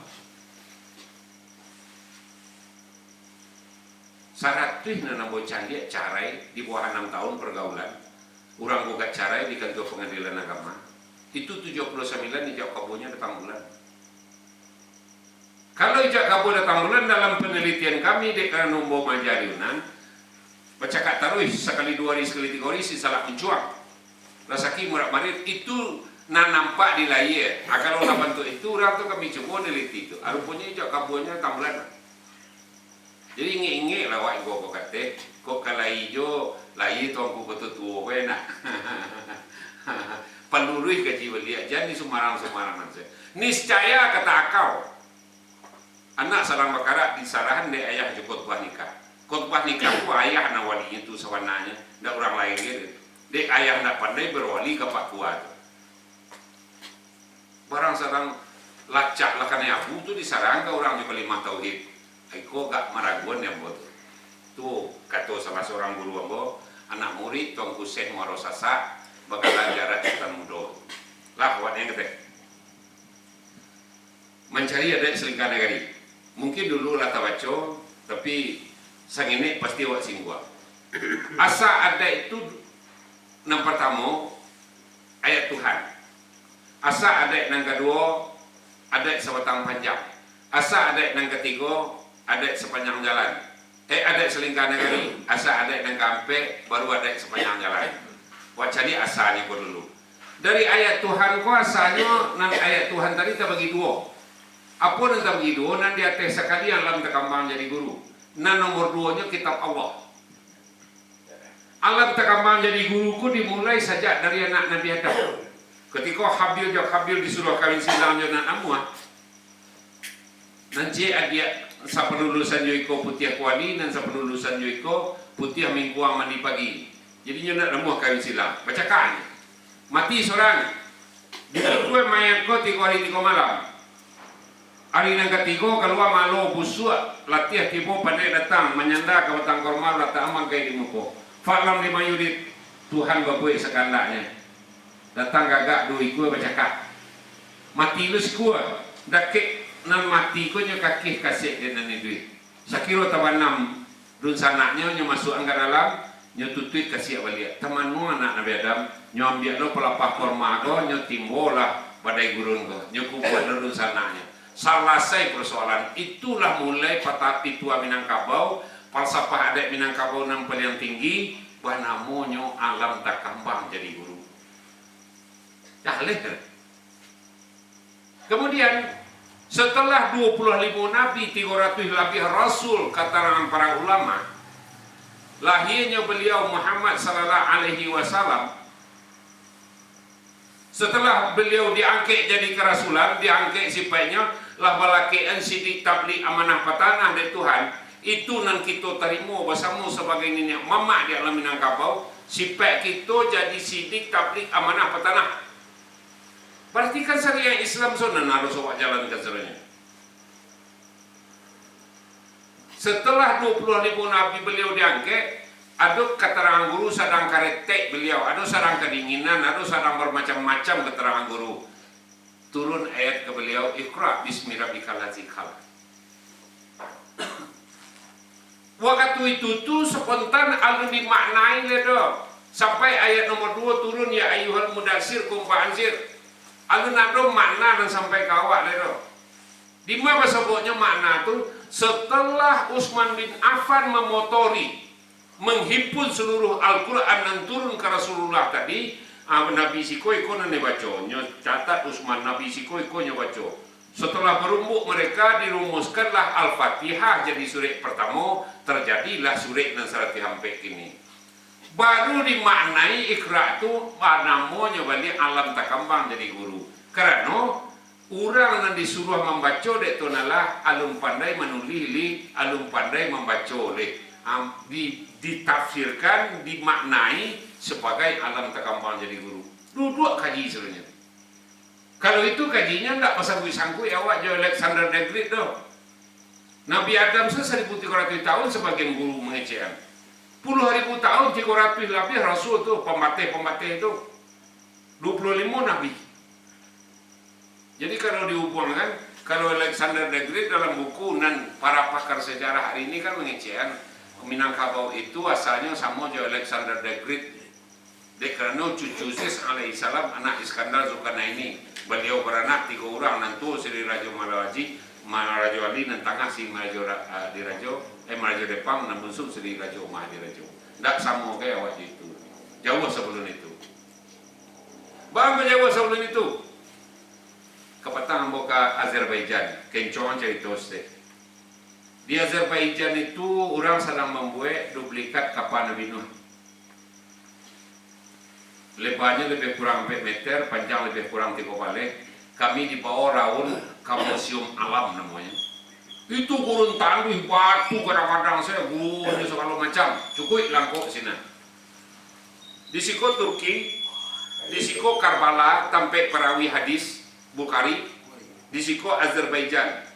Saratuih nan ambo caliak carai di bawah anam taun pergaulan. Urang gugat carai di kantua pangadilan agama. Itu tujuah puluah sambilan ijab kabulnyo datang bulan. Kalau ijab kabul datang bulan dalam panalitian kami, dek karano ambo maaja di Unan, bacakak taruih sakali duo hari, sakali tigo hari, si salak muncuang. Rasaki murat marit, itu nan nampak di layie. Ah, kalau lah bantuak itu, urang tu kami cubo neliti tu. Ah, ruponyo ijab kabulnyo datang bulan. Jadi, ingek-ingeklah awak iko ko kateh, kok ka lai jo, lai Tuangku Koto Tuo ko enak. Paluruih kaji baliak, jan di sumarang-sumarangan se. Niscaya kata akau, anak sadang bakarak disarahan dek ayah jo khotbah nikah. Khotbah nikah ko ayah nan walinyo tu sabananyo, ndak urang lain ge tu. Dek ayah ndak pandai berwali ka Pak Kua tu. Barang sadang lacak lah kanai abu tu disarang ka urang jo kalimah tauhid. Iko agak maraguan di ambo tu. Tu, kato salah surang guru ambo, anak murid Tuanku Syekh Muaro Sasak, bagala Jarat Sutan Mudo. Lah, awak nian kateh. Mancari adaik salingka nagari. Mungkin dulu lah tabaco, tapi sangenek pasti awak singguang. Asa adaik tu nan partamo, ayat Tuhan. Asa adaik nan kaduo, adaik sabatang panjang. Asa adaik nan katigo, adaik sapanjang jalan. Eh, adaik salingka nagari. Asa adaik nan kaampek, baru adaik sapanjang jalan. Wak caliak asanyo ko dulu. Dari ayat Tuhan ko asanyo, nan ayat Tuhan tadi tabagi duo. Apo nan tabagi duo? Nan di ateh sakali alam takambang jadi guru. Nan nomor duonyo kitab Allah. Alam takambang jadi guru ko dimulai sajak dari anak Nabi Adam. Kutiko Habil jo Kabil disuruah kawin silang jo nan amuah, nan ciek adiak sapanulusan jo iko putiah kuali, nan sapanulusan jo iko putiah mingkuang mandi pagi. Jadi nyo ndak namuah kawin silang. Bacakak nyo. Mati surang. Dikubua mayat ko tigo hari tigo malam. Ari nan katigo kalua malo busuak, latiah tibo pandai datang, manyanda ka batang korma, latak aman kai di muko. Fa'lam lima yurid, Tuhan babuek sakandaknyo. Datang gagak duo ikua bacakak. Mati lu sikua, dakek nan mati ko nyo kakeh kasek dek nan iduik. Sakiro tabanam dunsanaknyo, nyo masuakan ka dalam, nyo tutuik kasiak baliak. Tamanu anak Nabi Adam, nyo ambiak lo palapah korma ko, nyo timbolah badai gurun ko, nyo kubuak lo dunsanaknyo. Salasai parsoalan. Itulah mulai patah pitua Minangkabau, falsafah adat Minangkabau nan paliang tinggi, banamonyo alam takambang jadi guru. Jaleh. Kemudian, setelah duo puluah limo nabi, tigo ratuih labiah rasul, katarangan para ulama, lahianyo baliau Muhammad sallallahu alaihi wasallam, setelah baliau diangkek jadi karasulan, diangkek sipaiknyo, lah balakekan sidik tablik amanah patanah dek Tuhan, itu nan kito tarimo basamo sabagai niniak mamak di alam Minangkabau, sipaik kito jadi sidik tablik amanah patanah. Barati kan syariat Islam sudah nan harus awak jalankan sadonyo. Setelah duo puluah limo nabi baliau diangkek, ado katarangan guru sadang karetek baliau, ado sadang kadinginan, ado sadang bamacam-macam katarangan guru. Turun ayat ka baliau, "Iqra bismi rabbikal ladzi khalaq." Wakatu itu tu spontan alun dimaknai lai doh. Sampai ayat nomor duo turun, "Ya ayyuhal mudatsir, qum fa anzir." Alun ado makna nan sampai ka awak lai doh. Dima basoboknyo makna tu, setelah Utsman bin Affan mamotori, manghimpun saluruh Al-Quran nan turun ka Rasulullah tadi, ah, nabi siko iko nan dibaco, nyo catat Utsman, nabi siko iko nyo baco. Setelah barumbuk mereka, dirumuskanlah Al-Fatihah jadi surek partamo, tarjadilah surek nan saratuih ampek kini. Baru dimaknai Iqra tu, banamonyo baliak alam takambang jadi guru. Karano, urang nan disuruah mambaco dek Tuhan Allah, alun pandai manulih lih, alun pandai mambaco lih. Am, di, ditafsirkan, dimaknai sabagai alam takambang jadi guru. Duduak kaji sadonyo. Kalau itu kajinyo, ndak basangkuik-sangkuik awak jo Alexander the Great doh. Nabi Adam se saribu tigo ratuih tahun sabagian guru mangecekan. Puluah ribu tahun, tigo ratuih labiah rasul tu, pambateh-pambateh tu. Duo puluah limo nabi. Jadi, kalau dihubuangkan, kalau Alexander the Great dalam buku nan para pakar sejarah hari ini kan mangecekan, Minangkabau itu asalnyo samo jo Alexander the Great. Dek karano cucu Zeus alaihissalam, anak Iskandar Zulkarnaini, baliau baranak tigo urang, nan tuo Sri Rajo Maharajo, Maharajo Ali, nan tangah si Maharajo Ra-, ah, Dirajo, eh, Maharajo Depang, nan bunsu Sri Rajo Mahadirajo. Ndak samo gai awak jo itu. Jauah sabalun itu. Baa jauah sabalun itu. Kapatang ambo ka Azerbaijan, kencongan carito stek. Di Azerbaijan itu, urang sadang mambuek duplikat kapa Nabi Nuh. Lebanyo labiah kurang ampek meter, panjang labiah kurang tigo baleh. Kami dibawo raun ka Museum Alam namonyo. Itu gurun tanduih, batu gadang-gadang sajo, gurunnyo sagalo macam. Cukuik langkok sinan. Di siko Turki, di siko Karbala, tampek parawi hadis Bukhari, di siko Azerbaijan.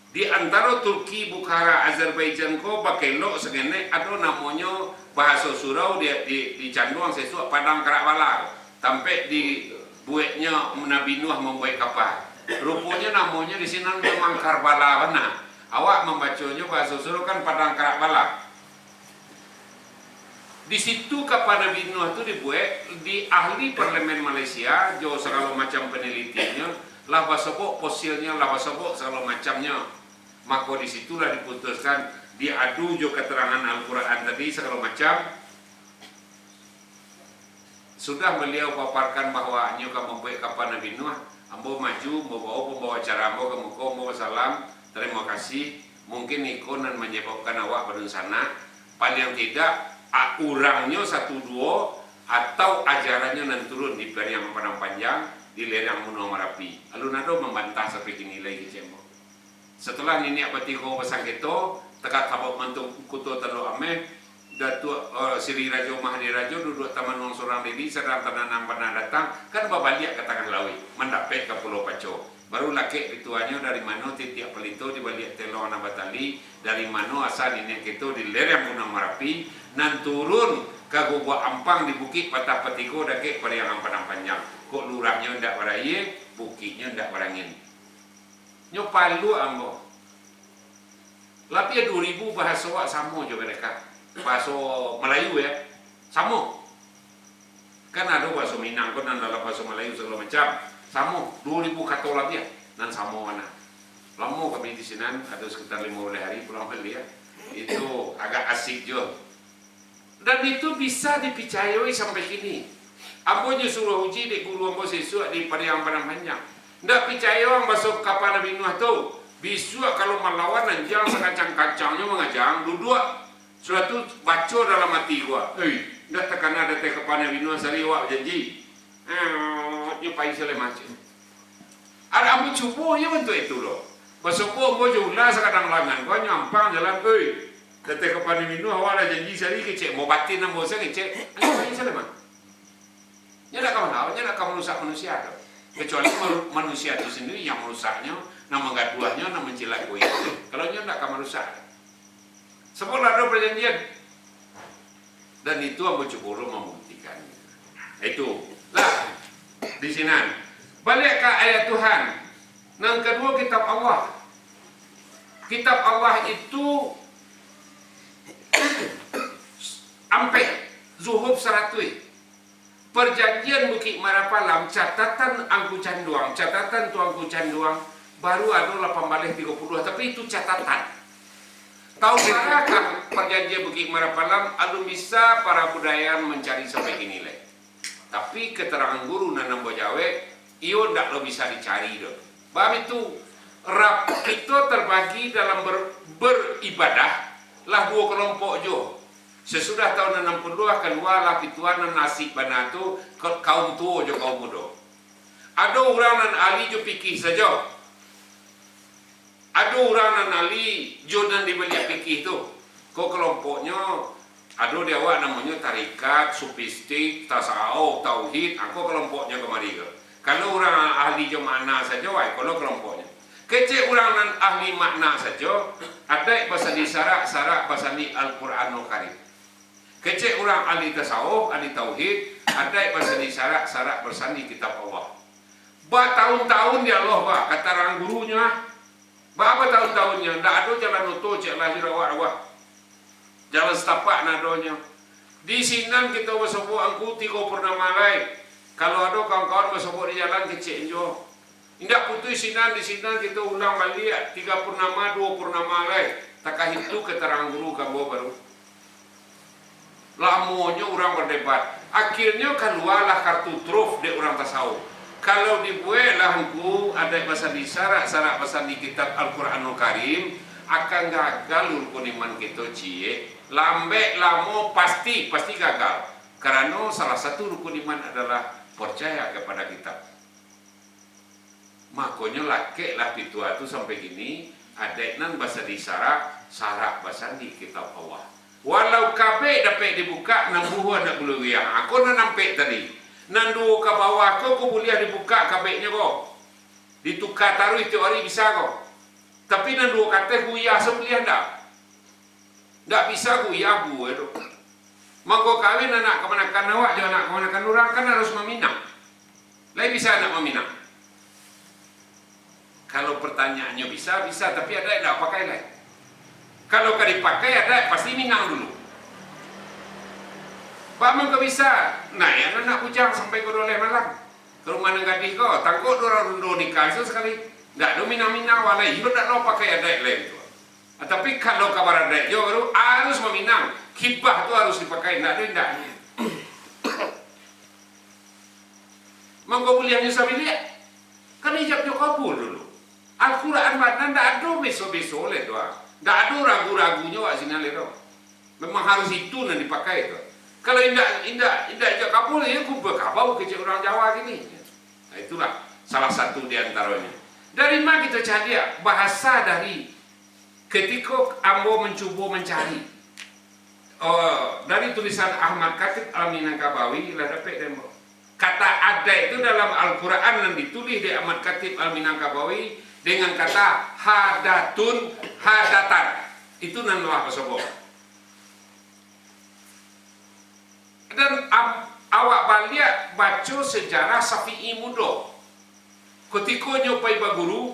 Di antaro Turki, Bukhara, Azerbaijan ko bakelok sakenek ado namonyo bahaso surau di, di, di Canduang Sesuak Padang Karakbala, tampek dibueknyo Nabi Nuh mambuek kapa. Ruponyo namonyo di sinan memang Karbala bana. Awak mambaconyo bahaso surau kan Padang Karakbala. Di situ kapa Nabi Nuh tu dibuek, di ahli parlemen Malaysia, jo sagalo macam panalitiannyo, lah basobok fosilnyo, lah basobok sagalo macamnyo. Mako, di situlah diputuskan, diadu jo katarangan Al-Quran tadi, sagalo macam. Sudah baliau paparkan bahwa nyo ka mambuek kapa Nabi Nuh, ambo maju, ambo bawa pambawa acara ambo ka muko, ambo basalam, "Tarimo kasih, mungkin iko nan manyababkan awak badunsanak, paliang tidak, a-, urangnyo satu duo, atau ajarannyo nan turun di Pariang Padang Panjang, di lereng Gunuang Marapi." Alun ado mambantah sampai kini lai, kecek ambo. Satalah niniak batigo basangketo, tagak tabok mantu kuto Tandok Ameh, Datuak, eh, Siri Rajo Mahdi Rajo duduak tamanuang surang diri, sadang tananang panah datang, kan babaliak ka tangah lauik, mandapek ka Pulau Paco. Baru lakek pituahnyo dari mano titiak palito di baliak telong nan batali, dari mano asa niniak kito di lereng Gunuang Marapi, nan turun ka Gubuak Ampang di Bukik Patah Patigo dakek Pariangan Padang Panjang. Kok lurahnyo indak baraia, bukiknyo indak barangin. Nyo paluak ambo. Labiah duo ribu bahaso awak samo jo mereka. Bahaso Malayu, ya, samo. Kan ado bahaso Minang ko nan dalam bahaso Malayu sagalo macam. Samo, duo ribu kato labiah, nan samo bana. Lamo kami di sinan, ado sekitar limo baleh hari pulang baliak, ya. Itu agak asik juo. Dan itu bisa dipicayoi sampai kini. Ambo nyo suruah uji dek guru ambo sisuak di Pariang Padang Panjang. Ndak picayo ang baso kapa Nabi Nuh tu. Bisuak kalau malawan, anjiang sakancang-kancangnyo mangajang, duduak. Sudah tu baco dalam ati gua, "Hei, ndak takana dateh kapa Nabi Nuh, sari awak bajanji." Eh, nyo pai Sulaiman cek. Anak ambo cubo iyo bantuak itu lo. Basobok ambo jo ula sakadang langan, ko nyo ampang jalan, "Oi, dateh kapa Nabi Nuh, awak lah janji sari," kecek, "Mau batin ambo sa," kecek. Nyo pai Sulaiman. Nyo ndak ka manawan, nyo ndak ka marusak manusia tu. Kecuali maru-, manusia tu sendiri yang marusaknyo, nan manggaduahnyo, nan mancilakoi. Kalau nyo ndak ka marusak. Sabab lah ado parjanjian. Dan itu ambo cubo lo mambuktikan. Itu. Lah, di sinan. Baliak ka ayat Tuhan. Nan kaduo, kitab Allah. Kitab Allah itu ampek, zuhuf saratuih. Parjanjian Bukik Marapalam, catatan Angku Canduang, catatan Tuangku Canduang, baru ado lapan baleh tigo puluah, tapi itu catatan. Tahu bara kah Parjanjian Bukik Marapalam, alun bisa para budayawan mancari sampai kini lai. Tapi keterangan guru nan ambo jawek, iyo ndak lo bisa dicari doh. Bab itu, rap-, kito terbagi dalam ber-, beribadah, lah duo kelompok juo. Sasudah tahun anam puluah, kalualah pituah nan asik bana tu, ka-, kaum tuo jo kaum mudo. Ado urang nan ahli jo fikih sajo. Ado urang nan ahli jo nan di baliak fikih tu. Ko kelompoknyo, ado di awak namonyo tarikat, sufistik, tasawuf, tauhid, angko kelompoknyo kamari ko. Kalau urang ahli jo makna sajo, ai, ko lo kelompoknyo. Kecek urang nan ahli makna sajo, adaik basandi sarak, sarak basandi Al-Quranul Karim. Kecek urang ahli tasawuf, ahli tauhid, adaik basandi sarak, sarak basandi Kitab Allah. Batahun-tahun di Allah, ba, kata urang gurunyo, ah. Ba, batahun-tahunnyo, ndak ado jalan oto, cek lah di rawak-rawak. Jalan satapak nan adonyo. Di sinan kito basobok angku tigo purnama lai. Kalau ado kawan-kawan basobok di jalan, kecek nyo. Indak putuih sinan, di sinan kito ulang baliak, tiga purnama, duo purnama lai. Takah itu keterangan guru ka ambo baru. Lamonyo urang berdebat. Akhirnyo kalualah kartu truf dek urang tasawuf. Kalau dibueklah angku adaik basandi sarak, sarak basandi kitab Al-Quranul Karim, akan gagal rukun iman kito ciek. Lambek lamo pasti, pasti gagal. Karano salah satu rukun iman adalah percaya kepada kitab. Makonyo lakeklah pituah tu sampai kini, adaik nan basandi sarak, sarak basandi kitab Allah. Walau kabek dapek dibukak, nan buhua ndak buliah. Ako nan ampek tadi. Nan duo ka bawah ko, ko buliah dibukak kabeknyo ko. Dituka taruih tiok ari bisa ko. Tapi nan duo ka ateh buliah sabuliah ndak. Ndak bisa guyah buah tu. Mangko kawin anak kamanakan awak jo anak kamanakan urang kan harus maminang. Lai bisa anak maminang? Kalau pertanyaannyo bisa, bisa, tapi adaik ndak pakai lai. Kalau ka dipakai adaik, pasti minang dulu. Baa mangko bisa, naiak anak bujang sampai ka duo baleh malam. Ka rumah nan gadih ko, tangkok duo urang rundo nikah isuak sakali. Ndak ado minang-minang, walai iyo ndak lo pakai adaik lai tu. Ah, tapi kalau ka baradaik jo baru, harus maminang. Khitbah tu harus dipakai, ndak ado indak. Mangko buliahnyo sabiliak. Kan ijab jo kabul dulu. Al-Quran bana ndak ado beso-beso lai tu, ah. Ndak ado ragu-ragunyo wak sinan lai tu. Memang harus itu nan dipakai tu. Kalau indak, indak, indak ijab kabul, iyo kubur kabau kecek urang Jawa kini. Nah, itulah salah satu di antaronyo. Dari ma kito caliak bahasa dari ketiko ambo mancubo mancari? Oh, dari tulisan Ahmad Khatib Al-Minangkabawi lah dapek den, bo. Kata adaik tu dalam Al-Quran nan ditulih dek Ahmad Khatib Al-Minangkabawi dengan kata hadatun, hadatan. Itu nan lah basobok. Dan am-, awak baliak baco sejarah Syafi'i mudo. Kutiko nyo pai baguru,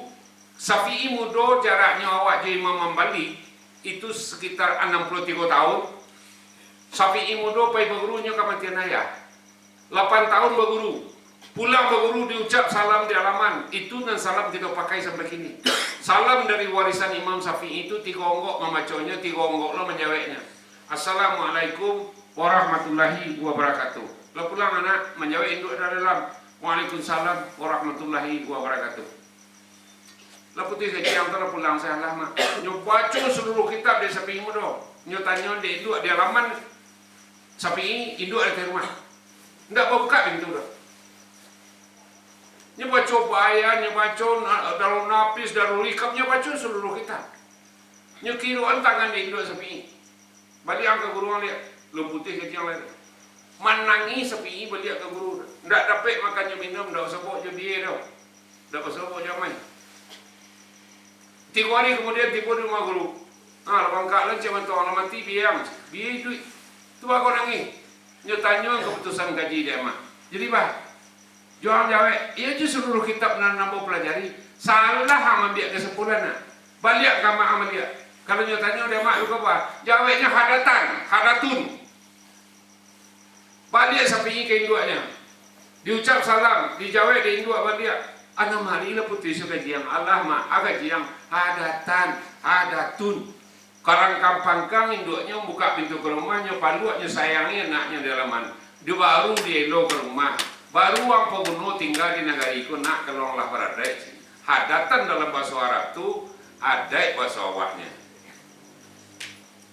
Syafi'i mudo jaraknyo awak jo Imam Hambali itu sekitar anam puluah tigo tahun. Syafi'i mudo pai baguru nyo kamatian ayah. Lapan tahun baguru. Pulang baguru diucap salam di alaman. Itu nan salam kito pakai sampai kini. Salam dari warisan Imam Syafi'i itu tigo onggok mambaconyo, tigo onggok lo manjaweknyo. "Assalamualaikum warahmatullahi wabarakatuh." Lah pulang anak, manjawek induak dari dalam, "Waalaikumsalam warahmatullahi wabarakatuh." Lah putuih kaji ang tu lah pulang salah, mak. Nyo baco saluruh kitab dek Syafi'i mudo. Nyo tanyo dek induak di alaman Syafi'i, induak di rumah. Ndak babuka pintu doh. Nyo baco Bayan, nyo baco na-, Darul Nafis, Darul Hikam, nyo baco saluruh kitab. Nyo kiroan tangan dek induak Syafi'i. Baliak ang ka guru ang liak, alun putuih kaji ang lai. Manangih Syafi'i baliak ka guru. Ndak dapek makan jo minum, ndak basobok jo bia doh. Ndak basobok jo amai. Tigo hari kamudian tibo di rumah guru. Ha, lah bangkak lah, cek mantong lah mati bia ang. Bia iduik. Tu baa kau nangih? Nyo tanyo ang kaputusan kaji dek amak. Jadi bah, Jo ang jawek, iyo jo saluruh kitab nan ambo palajari, salah ang maambiak kasimpulan, nah. Baliak ka amak ang baliak. Kalau nyo tanyo dek amak tu apo? Jaweknyo hadatan, hadatun. Baliak Syafi'i ka induaknyo. Diucap salam, dijawek dek induak baliak. Anam hari lah putuih kaji ang. Alah, mak, a kaji ang hadatan, hadatun. Karangkang-pangkang induaknyo mambukak pintu ka rumahnyo, paluaknyo, sayangi anaknyo di alaman. Di baru dielo ka rumah. Baru ang paguno tingga di nagari ko, nak, kalau ang lah baradaik. Hadatan dalam baso Arab tu, adaik baso awaknyo.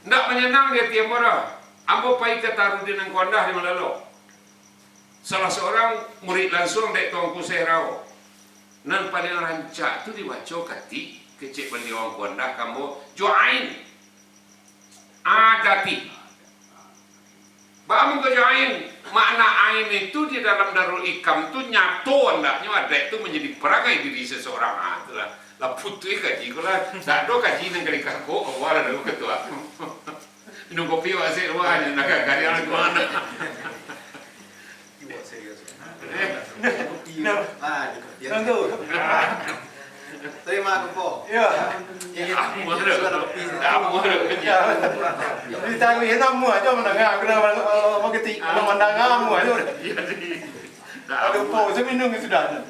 Ndak manyanang di ati ambo doh. Ambo pai ka Tarudin Angku Andah di Malalo. Salah surang murid lansuang dek Tuanku Syekh Rao. Nan paliang rancak tu dibaco katik, kecek baliau Angku Andah ka ambo, jo ain. Adati. Baa mangko jo ain? Makna ain itu di dalam Darul Hikam tu nyato andaknyo adaik tu manjadi parangai diri seseorang. Ah, itulah. Lah putuih kaji ko lah. Dak ado kaji nan ka dikakok, awal ado ketua. Minum kopi wak sik luar je, nak kari anak gua anak. Iwak serius. Eh. Kopi. Nah. Ah, di kopi. Tentu. Terima kasih, Po. Ya. Ya, amuah tu. Sudah kopi. Ya, amuah tu. Ya. Tapi tahu ya, namuah aja mendengar. Aku dah, oh, mengerti. Kalau mendengar, amuah tu. Jadi, dah. Aduh, amuah. Po, saya minum ke sudah?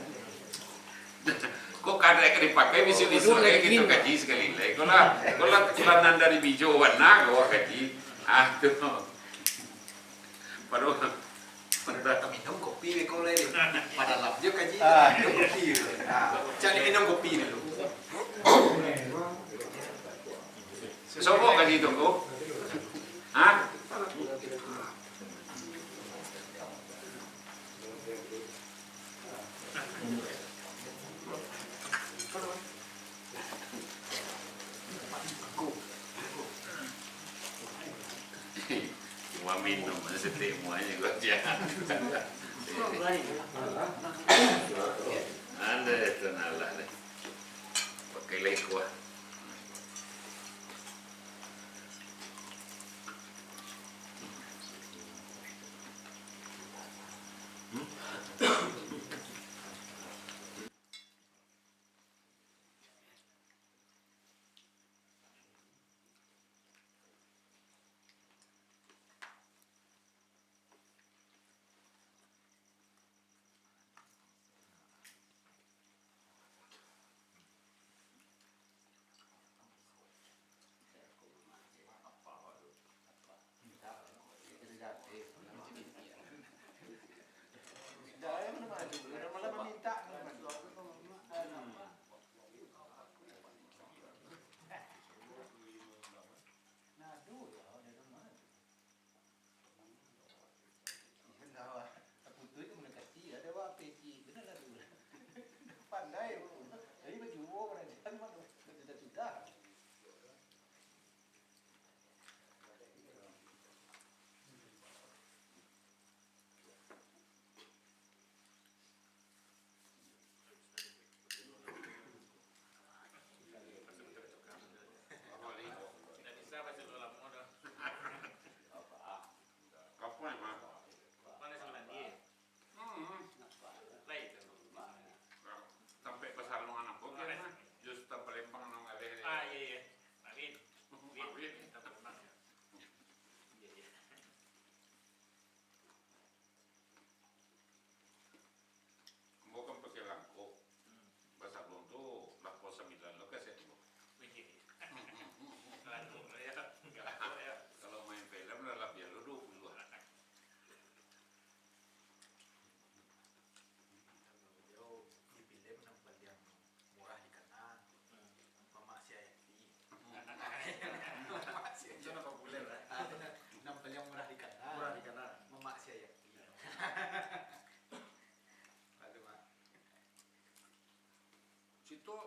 Kok kadai ka dipakai bisuak-bisuak kayak gitu, kaji sekali lai. Kok lah, kok lah, kok lah nan dari bijo warna kok kaji. Ah, tu. Padahal, padahal minum kopi deh kau lai. Padahal lap je kaji, ah, minum kopi. Ah, cari minum kopi dulu. Sobok kaji tu, kok. Hah? Cuma minum saketek muahnyo kok, sia. Anda itu nalah deh. Pakai lai kuah.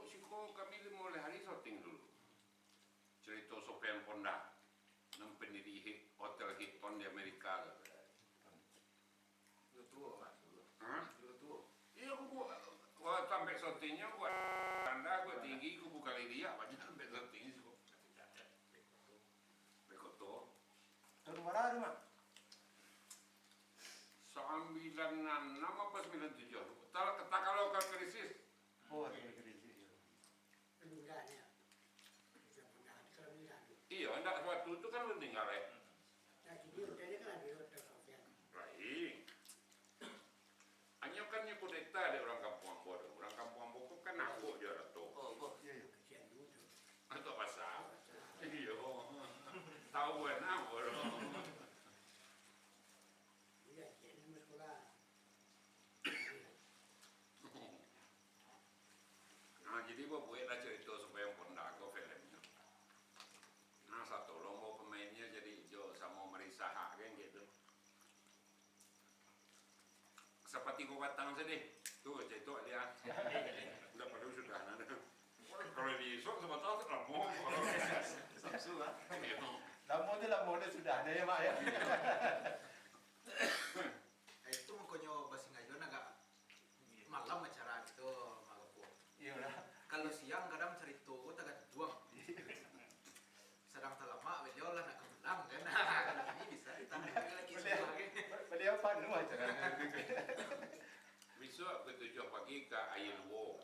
Siko kami limo baleh hari syuting dulu. Carito Sofian Ponda, nan pandiri Hit-, Hotel Hilton di Amerika tu. Udah tuo, Pak. Hah? Udah tuo. Iyo, kubu, wah, tampek syutingnyo, kubu randah, kubu tinggi, kubu kali riak, banyak tampek syuting siko. Beko tu. Tahun bara tu, Mak? Sambilan anam apa sambilan tujuah? Ta-, takalo ka krisis. Oh, ada krisis, iyo. Meninggalnya. Sudah meninggal, kalau meninggal tu. Iyo, ndak, waktu tu kan meninggal, eh. Nah, jadi udah dia kan ada hotel Sofian. Baik. Anyo kan nyo kudeta dek urang kampuang ambo tu. Urang kampuang ambo ko kan nabok jo rato. Oh, boh. Iyo, iyo. Kasihan juga tu. Atau pasal. Iyo. Tahu kan ambo tu. Iya, jadi mau sekolah. Nah, jadi babueklah carito Sofian Ponda ko filmnyo. Nah, sato lo ambo pemainnyo jadi jo samo Marissa Haque kan gitu. Sapatigo batang sadeh. Tu, carito dia. Ndak paralu sudah, nah. Kalau di isok sabatang tu lamo. Samsu, ah. Iyo. Lamo tu lamo dah sudah, dah ya, Mak, ya. Eh, itu makonyo basingajo agak malam acara itu, Mak Gapuo. Iyolah. Kalau siang kadang carito ko tagantuang. Sadang talamak, baliau lah nak ka pulang, kan. Kalau ini bisa ditahan lagi Baliau, sebelah, kan. Baliau panuh acara tu. Bisuak pukua tujuah pagi ka Aia Luo.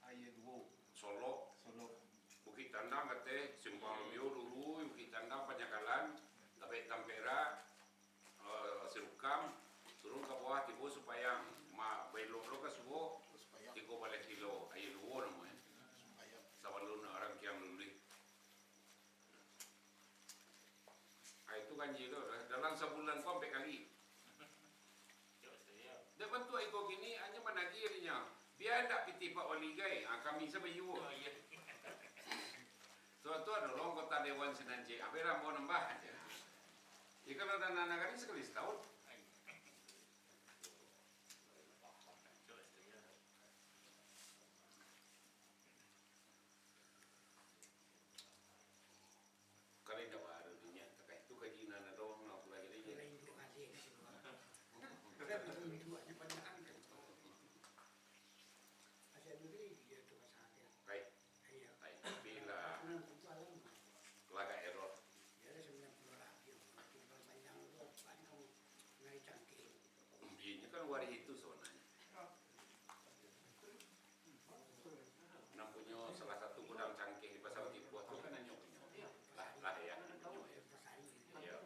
Aia Luo. Solok. Solok. Bukik Tandang kateh, Simpang Luyo lurui, Bukik Tandang panyangkalan, Tampek Tampera, eh, Sirukam, turun ka bawah, tibo Sipayang, ma-, belok lo ka Suok, tigo baleh kilo, Aia Luo namonyo. Sabalun Rangkiang Luluih. Ah, itu ganjil tu, dalam sabulan tu ampek kali. Dek bantuak iko kini, hanyo managih dinyo. Bia ndak pitih Pak Wali gai, ah, kami sabayu. Oh, iyo. Suatu ado lo anggota Dewan Sinan Cek, ah, bia ambo nambah aja. Jadi kalau dana nagari sakali satahun. Kalau indak baru dinyo, takah itu kaji nan ado, nak pulang jadi je. Lain dua kali yang kedua. Kan lain dua, dia panjang kan. Asal dulu dia tu pasal dia. Hai. Iya. Hai, tapi lah. Senang tentu alam. Lah agak error. Dia ada sembilan puluh radio. Makin panjang tu, panjang dari cangkir. Inyo kan warih itu sabananyo. Nan punyo salah satu gudang cangkeh di Pasar Tipuah tu kan hanyo punyo. Lah, lah, ya, punyo, ya. Iya.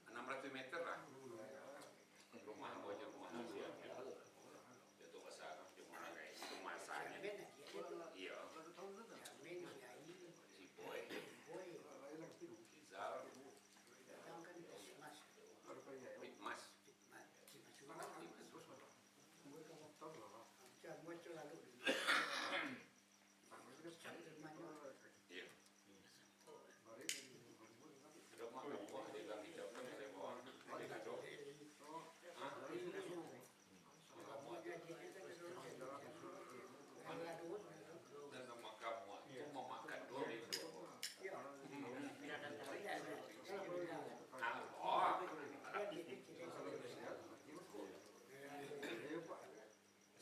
Anam ratuih meter lah. Rumah ambo jo rumah siap. Itu pasar, cuma agak itu masanya. Iya. Si Boy. Rizal. Fitmas. Fitmas. Iya. Rumah kampung di dalam hijau kan dari bawah. Dari kacau. Hah? Dan nama kamu tu memakan dua ribu. Ah, oh.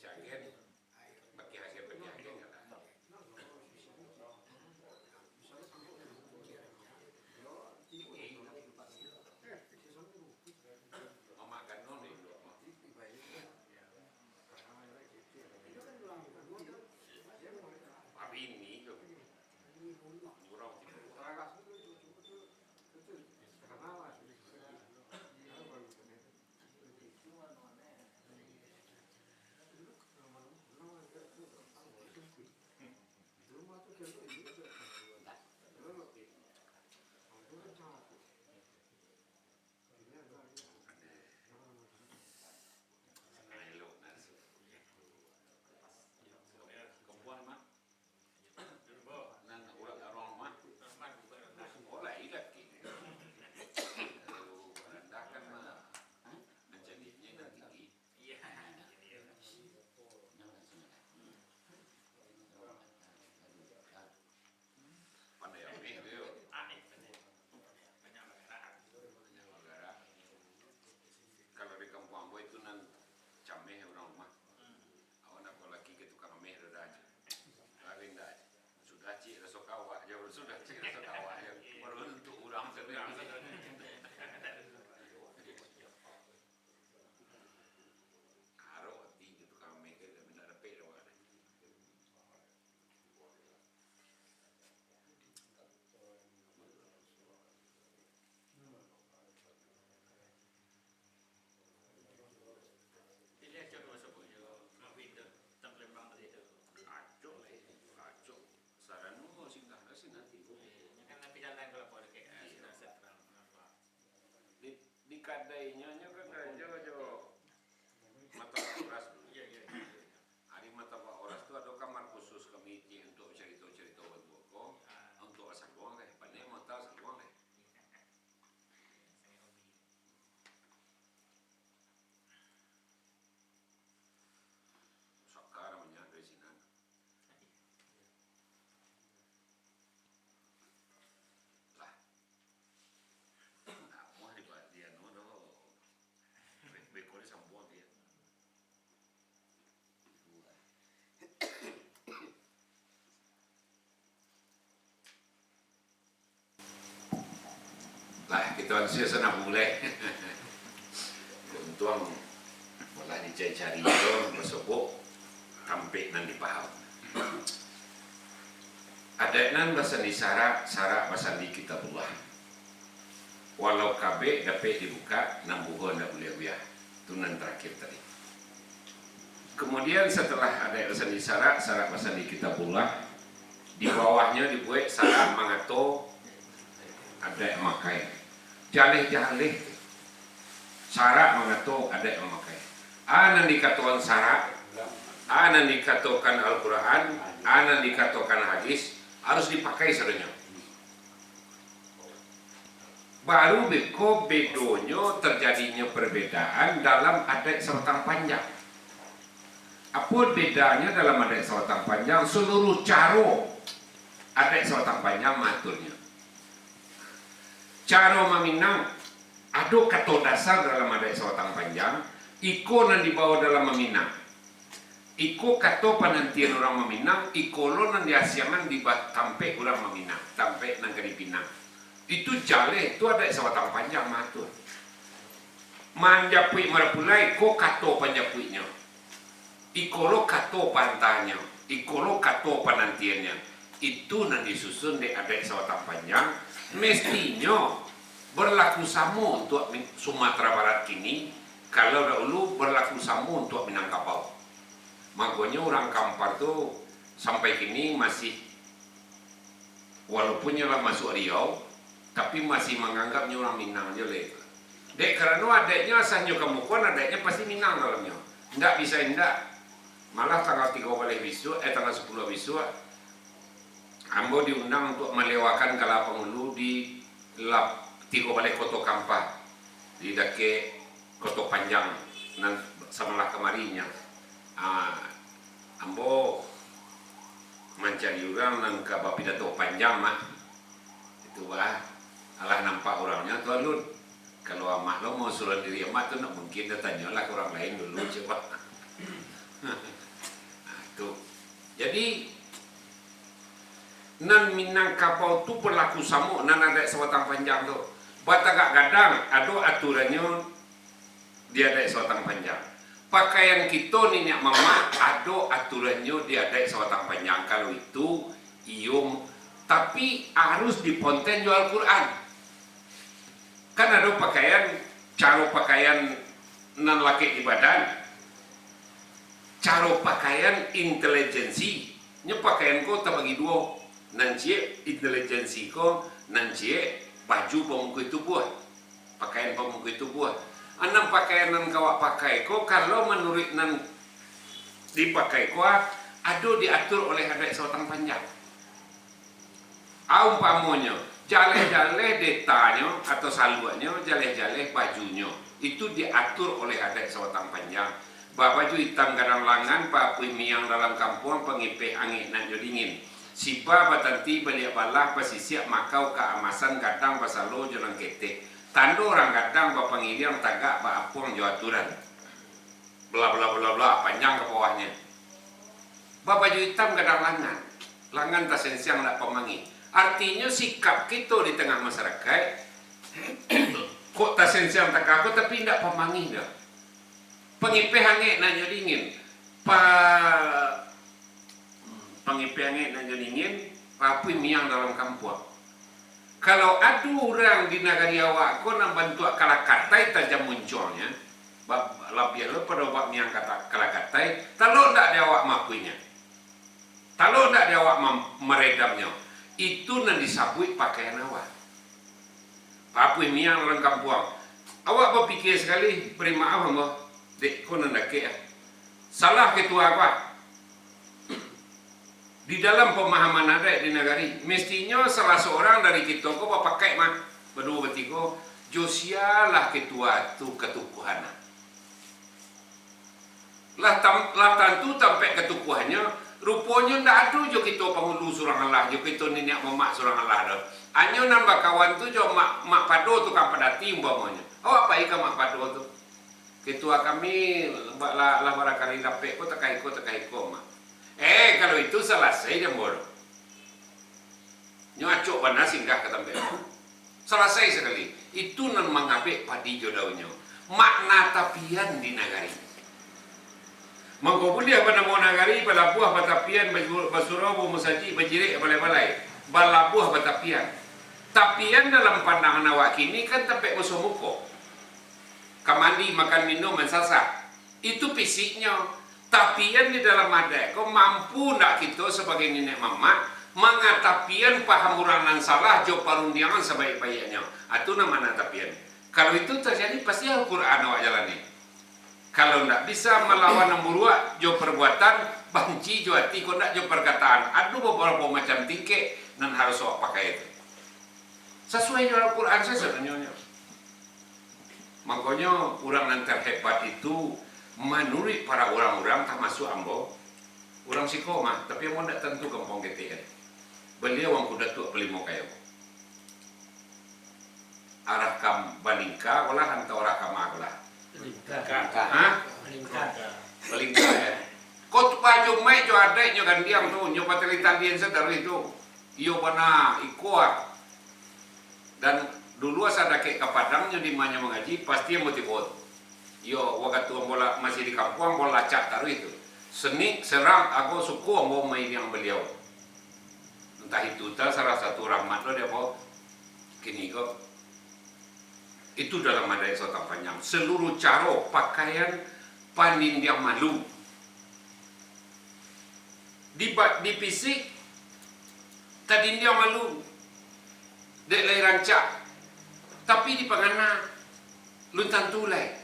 Sagen, bagi hasil pakai aja kan. Ini. Mama kan non itu. Tapi ini tu. Murah. Kempuan mah. Nan urang, urang mah. Kadainyo, nyo kan karajo jo martabak oras dulu. Iyo, iyo, iyo, iyo. Ari martabak oras tu ado kamar khusus kami ti untuak carito-carito bantuak ko, untuak saguang deh, pandai mota saguang deh. Saka namonyo dari sinan. Lah. Namuah di ba-, di anu tu. Be-, beko ni sambuang dia. Lah, kito ansia sana mulai. Untuang malah dicari-cari tu, basobok tampek nan dipaham. Adaik nan basandi sarak, sarak basandi Kitabullah. Walau kabek dapek dibukak, nan buho ndak buliah biah. Tu nan tarakhir tadi. Kemudian, setelah adaik basandi sarak, sarak basandi Kitabullah, di bawahnyo dibuek sarak mangato, adaik mamakai. Jaleh-jaleh tu. Sarak mangato, adaik mamakai. A nan dikatokan sarak, a nan dikatokan Al-Quran, a nan dikatokan hadis, harus dipakai sadonyo. Baru beko bedonyo, terjadinyo perbedaan dalam adaik sabatang panjang. Apo bedanyo dalam adaik sabatang panjang? Seluruh caro adaik sabatang panjang maaturnyo. Caro maminang, ado kato dasar dalam adaik sabatang panjang, iko nan dibawo dalam maminang. Iko kato panantian urang maminang, iko lo nan diasiangan di ba-, tampek urang maminang, tampek nan ka dipinang. Itu jaleh, itu adaik sabatang panjang maatur. Manjapuik marapulai, ko kato panjapuiknyo. Iko lo kato paantaannyo, iko lo kato panantiannyo. Itu nan disusun dek adaik sabatang panjang, mestinyo berlaku samo untuak Mi-, Sumatera Barat kini, kalau dahulu berlaku samo untuak Minangkabau. Makonyo urang Kampar tu sampai kini masih, walaupun nyo lah masuak Riau, tapi masih manganggap nyo urang Minang juo lai tu. Dek karano adaiknyo asahnyo ka muko, adaiknyo pasti Minang dalamnyo. Ndak bisa indak. Malah tanggal tigo baleh bisuak, eh, tanggal sapuluah bisuak, ambo diundang untuak malewakan ka Lapang Ulu di lap-, tigo baleh Koto Kampar, di dakek Koto Panjang nan sabalah kamari nyo. Ah, ambo mancari urang nan ka bapidato panjang mah. Itu bah, alah nampak urangnyo tu alun. Kalau amak lo mau surang diri amak tu, ndak mungkin dah tanyolah ka urang lain dulu, cubo. Nah, tu. Jadi, nan Minangkabau tu balaku samo, nan adaik sabatang panjang tu. Batagak gadang, ado aturannyo di adaik sabatang panjang. Pakaian kito niniak mamak ado aturannyo di adaik sabatang panjang. Kalau itu, iyo, tapi harus diponten jo Al-Quran. Kan ado pakaian, caro pakaian nan lakek di badan, caro pakaian intelijensi. Nyo pakaian ko tabagi duo, nan ciek intelijensi ko, nan ciek baju pamungkuih tubuah, pakaian pamungkuih tubuah. A nan pakaian nan ka awak pakai ko, kalau manuruik nan dipakai ko, ado diatur oleh adaik sabatang panjang. Umpamonyo, jaleh-jaleh detanyo atau saluaknyo, jaleh-jaleh bajunyo, itu diatur oleh adaik sabatang panjang. Babaju itam gadang langan, papuih miang dalam kampuang, pangipeh angek nan jo dingin. Siba batanti baliak balah, basisiak makau kaamasan, gadang basalo jo nan ketek. Tando urang gadang bapangiriang, tagak baapuang jo aturan. Bla, bla, bla, bla, panjang ka bawahnyo. Babaju itam gadang langan. Langan tasensiang ndak pamangih. Artinyo, sikap kito di tangah masarakaik, kok tasensiang tagak ko, tapi ndak pamangih doh. Pangipeh angek nan jo dingin. Pa-, pangipeh angek nan jo dingin, papuih miang dalam kampuang. Kalau ado urang di nagari awak ko nan bantuak kalakatai tajam muncuangnyo, ba-, labiah lo pado bak miang kata-, kalakatai, talok ndak di awak mapuihnyo? Talok ndak di awak mam-, maredamnyo? Itu nan disabuik pakaian awak. Papuih miang dalam kampuang. Awak bapikia sakali, bari maaf ambo, dek ko nan dakek ah. Salah ketua ko ah. Di dalam pamahaman adaik di nagari, mestinyo salah surang dari kito ko bapakaik mah, baduo batigo, jo sia lah ketua tu katukuahan ah. Lah tam-, lah tantu tampek katukuahannyo, ruponyo ndak ado jo kito pangulu surang alah, jo kito niniak mamak surang alah doh. Hanyo nan bakawan tu jo mak, mak pado tukang padati umpamonyo. Awak pai ka mak pado tu. Ketua kami ba-, lah, lah barangkali dapek ko takah iko, takah iko, Mak. Eh, kalau itu salasai dek ambo tu. Nyo acok bana singgah ka tampek tu. Salasai sakali. Itu nan mangabek padi jo daunnyo. Makna tapian di nagari. Mangko buliah banamo nagari, balabuah batapian, baju-, basurau bamusajik, bajirek balai-balai. Balabuah batapian. Tapian dalam pandangan awak kini kan tampek basuo muko. Ka mandi, makan, minum, mansasah. Itu fisiknyo. Tapian di dalam adaik ko, mampu ndak kito sabagai niniak mamak mangatapian paham urang nan salah jo parundiangan sabaik-baiknyo? Atu nan makna tapian. Kalau itu tajadi, pasti Al-Quran awak jalani. Kalau ndak bisa malawan nan buruak jo parbuatan, banci jo ati, kok ndak jo parkataan, ado babarapo macam tingkek nan harus awak pakai tu. Sasuai jo Al-Quran sajo sabananyo. Mangkonyo, urang nan terhebat itu, manuruik para urang-urang, tamasuak ambo, urang siko mah, tapi ambo ndak tantu kampuang ketek kan. Baliau Angku Datuak Palimo Kayo. Arah ka Balingka ko lah, antah arah ka ma ko lah? Balingka. Ha? Balingka. Balingka, ya. Khotbah Jumaik jo adaik nyo gandiang tu, nyo batali-talian sataruih tu. Iyo bana, iko ah. Dan dulu asa dakek ka Padang nyo, di ma nyo mangaji, pasti ambo tibo tu. Iyo, wakatu ambo la-, masih di kampuang, ambo lacak taruih tu. Seni, serang, ago suko ambo mairiang baliau. Antah itu ta salah satu rahmat lo dek ambo. Kini ko, itu dalam adaik Suatang Panjang. Saluruh caro pakaian panindiang malu. Di ba-, di fisik, tadindiang malu, dek lai rancak, tapi di pangana, lun tantu lai.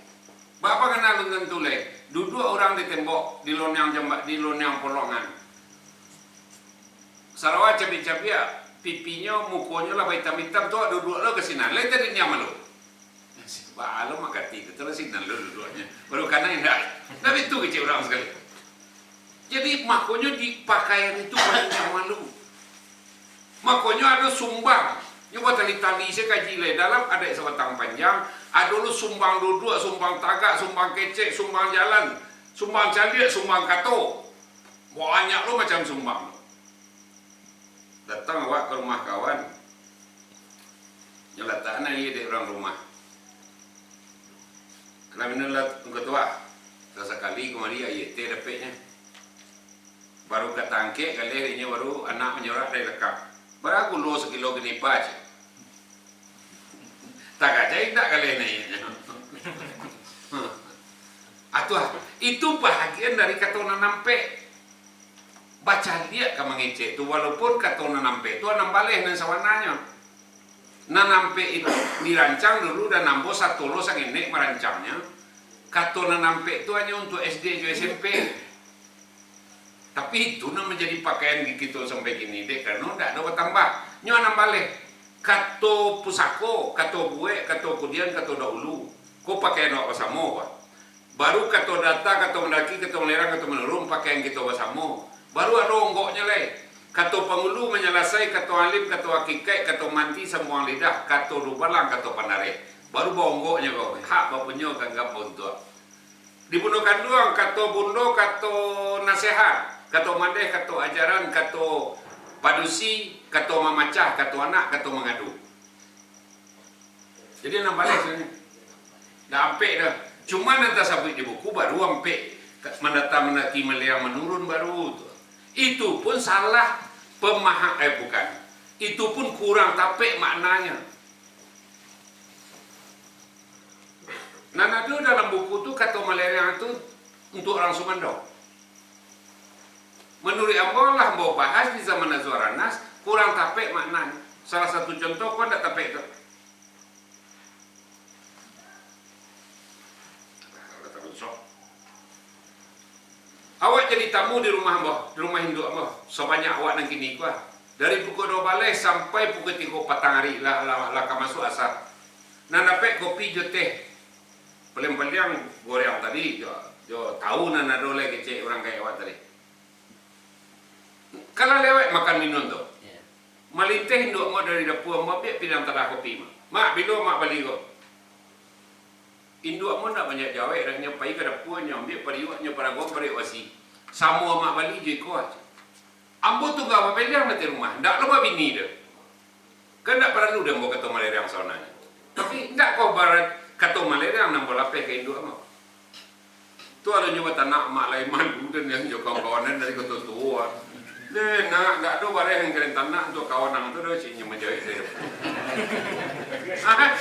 Baa pangana lun tantu lai? Duduak urang di tembok, di loniang jamba-, di loniang polongan. Sarawa cabiak-cabiak, pipinyo, mukonyo lah baitam-itam, tu duduak lo ka sinan, lai tadindiang malu. Baa lo mak kati tu, taruih sinan lo duduaknyo. Baru kana indak. Tapi tu kecek urang sakali. Jadi, makonyo di pakaian itu banyak malu. Makonyo ado sumbang. Nyo batali-tali se kaji lai. Dalam adaik Suatang Panjang, ado lo sumbang duduak, sumbang tagak, sumbang kecek, sumbang jalan, sumbang caliak, sumbang kato. Banyak lo macam sumbang. Datang awak ka rumah kawan, nyo latak aia dek urang rumah. Lah minum lah, Ngku Tuah. Sasakali kamari aia teh dapeknyo. Baru ka tangkek galeh inyo, baru anak manyorak dari lakang. Bara gulo sakilo kini pa, cek. Tagak cai indak galeh naiaknyo. Atuah, itu bahagian dari kato nan ampek. Bacaliak ka mangecek tu, walaupun kato nan ampek tu anam baleh nan sabananyo. Nan ampek itu dirancang dulu, dan ambo sato lo sangenek marancangnyo. Kato nan ampek tu hanyo untuak S D jo S M P. Tapi itu nan manjadi pakaian di kito sampai kini, dek karano ndak ado batambah. Nyo anam baleh. Kato pusako, kato buek, kato kudian, kato dahulu. Ko pakaian awak basamo, Pak. Baru kato data, kato mandaki, kato malerang, kato manurun, pakaian kito basamo. Baru ado onggoknyo lai. Kato pangulu manyalasai, kato alim, kato akikaik, kato manti, sambuang lidah, kato dubalang, kato pandareh. Baru baonggoknyo ko, hak bapunyo, ganggam bauntuak. Di bundo kanduang, kato bundo, kato nasehat, kato mandeh, kato ajaran, kato padusi, kato mamacah, kato anak, kato mangadu. Jadi, anam baleh sabananyo. Ndak ampek doh. Cuma nan tasabuik di buku baru ampek. Ka-, mandata, mandaki, maliang, manurun baru tu. Itu pun salah pemaha-, eh, bukan. Itu pun kurang tapek maknanyo. Nan ado dalam buku tu, kato malerang tu untuak urang sumando. Manuruik ambo, lah ambo bahas di zaman Azwar Anas, kurang tapek maknanyo. Salah satu contoh, ko ndak tapek tu. Jadi tamu di rumah ambo, di rumah induak ambo, sabanyak awak nan kini ko ah. Dari pukua duo baleh sampai pukua tigo patang ari lah, lah, lah ka masuak asa. Nan dapek kopi jo teh. Paliang-paliang goreng tadi, jo, jo tahu nan ado lai kecek urang kaya awak tadi. Kalau lewat makan minum tu. Ya. Malinteh induak ambo dari dapua, ambo ambiak pidang tadah kopi, Mak. Mak, bilo Mak bali ko? Induak ambo ndak banyak jawek, dah nyo pai ka dapua, nyo ambiak pariuak, nyo paraguang pariuak basi. Samo Mak bali jo iko aja. Ambo tungga bapiliang nanti rumah, ndak lo babini doh. Kan ndak paralu doh ambo kato malereang sabananyo. Tapi, ndak koh barat kato malereang nan ambo lapeh ka induak ambo. Tu alun nyo batanak, mak lai malu den jo kawan-kawan den dari Koto Tuo. Deh, nak, dak ado bareh nan kalian tanak untuak kawan ang tu doh, cik nyo manjawek tu. Ah.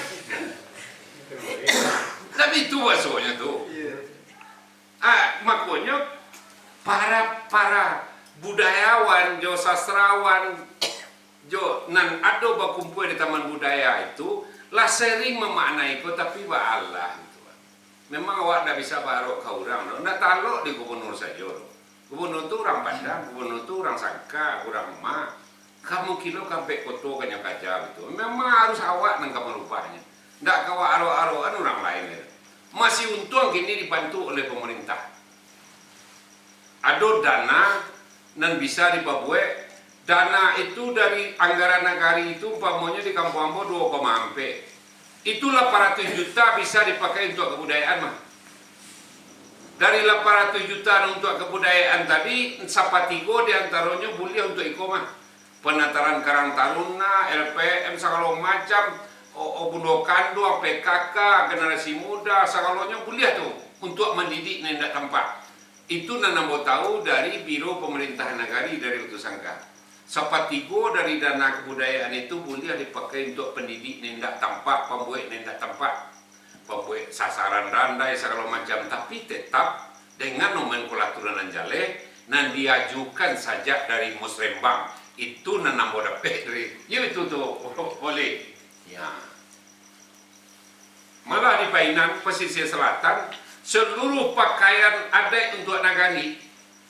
Tapi itu basonyo tu. Ah, makonyo para, para budayawan jo sastrawan jo nan ado bakumpua di Taman Budaya itu, lah sering mamaknai ko, tapi baalah gitu. Memang awak ndak bisa baarok ka urang doh, ndak talok di gubernur sajo doh. Gubernur tu urang Padang, gubernur tu urang Sangka, urang ma. Kamu kilo ka bek koto kanyo kaja gitu. Memang harus awak nan ka marubahnyo. Ndak ka awak arok-arokan urang lain doh. Masih untuang kini dibantu oleh pemerintah. Ado dana nan bisa dipabuek, dana itu dari anggaran nagari itu, umpamonyo di kampuang ambo duo koma ampek, itu lapan ratuih juta bisa dipakai untuak kabudayaan mah. Dari lapan ratuih juta untuak kabudayaan tadi, sapatigo di antaronyo buliah untuak iko mah. Penataran Karang Taruna, L P M, sagalo macam, o, o, bundo kanduang, P K K, generasi muda, sagalonyo buliah tu untuak mandidik nan indak tampak. Itu nan ambo tahu dari Biro Pemerintahan Nagari dari Utusan K. Sapatigo dari dana kebudayaan itu buliah dipakai untuak pendidik nan indak tampak, pambuek nan indak tampak. Pambuek sasaran randai sagalo macam, tapi tetap dengan nomenklatur nan jaleh, nan diajukan sajak dari Musrembang. Itu nan ambo dapek dari, yo itu tu, boleh. Ya. Malah di Painan, pesisir selatan, seluruh pakaian adat untuak nagari,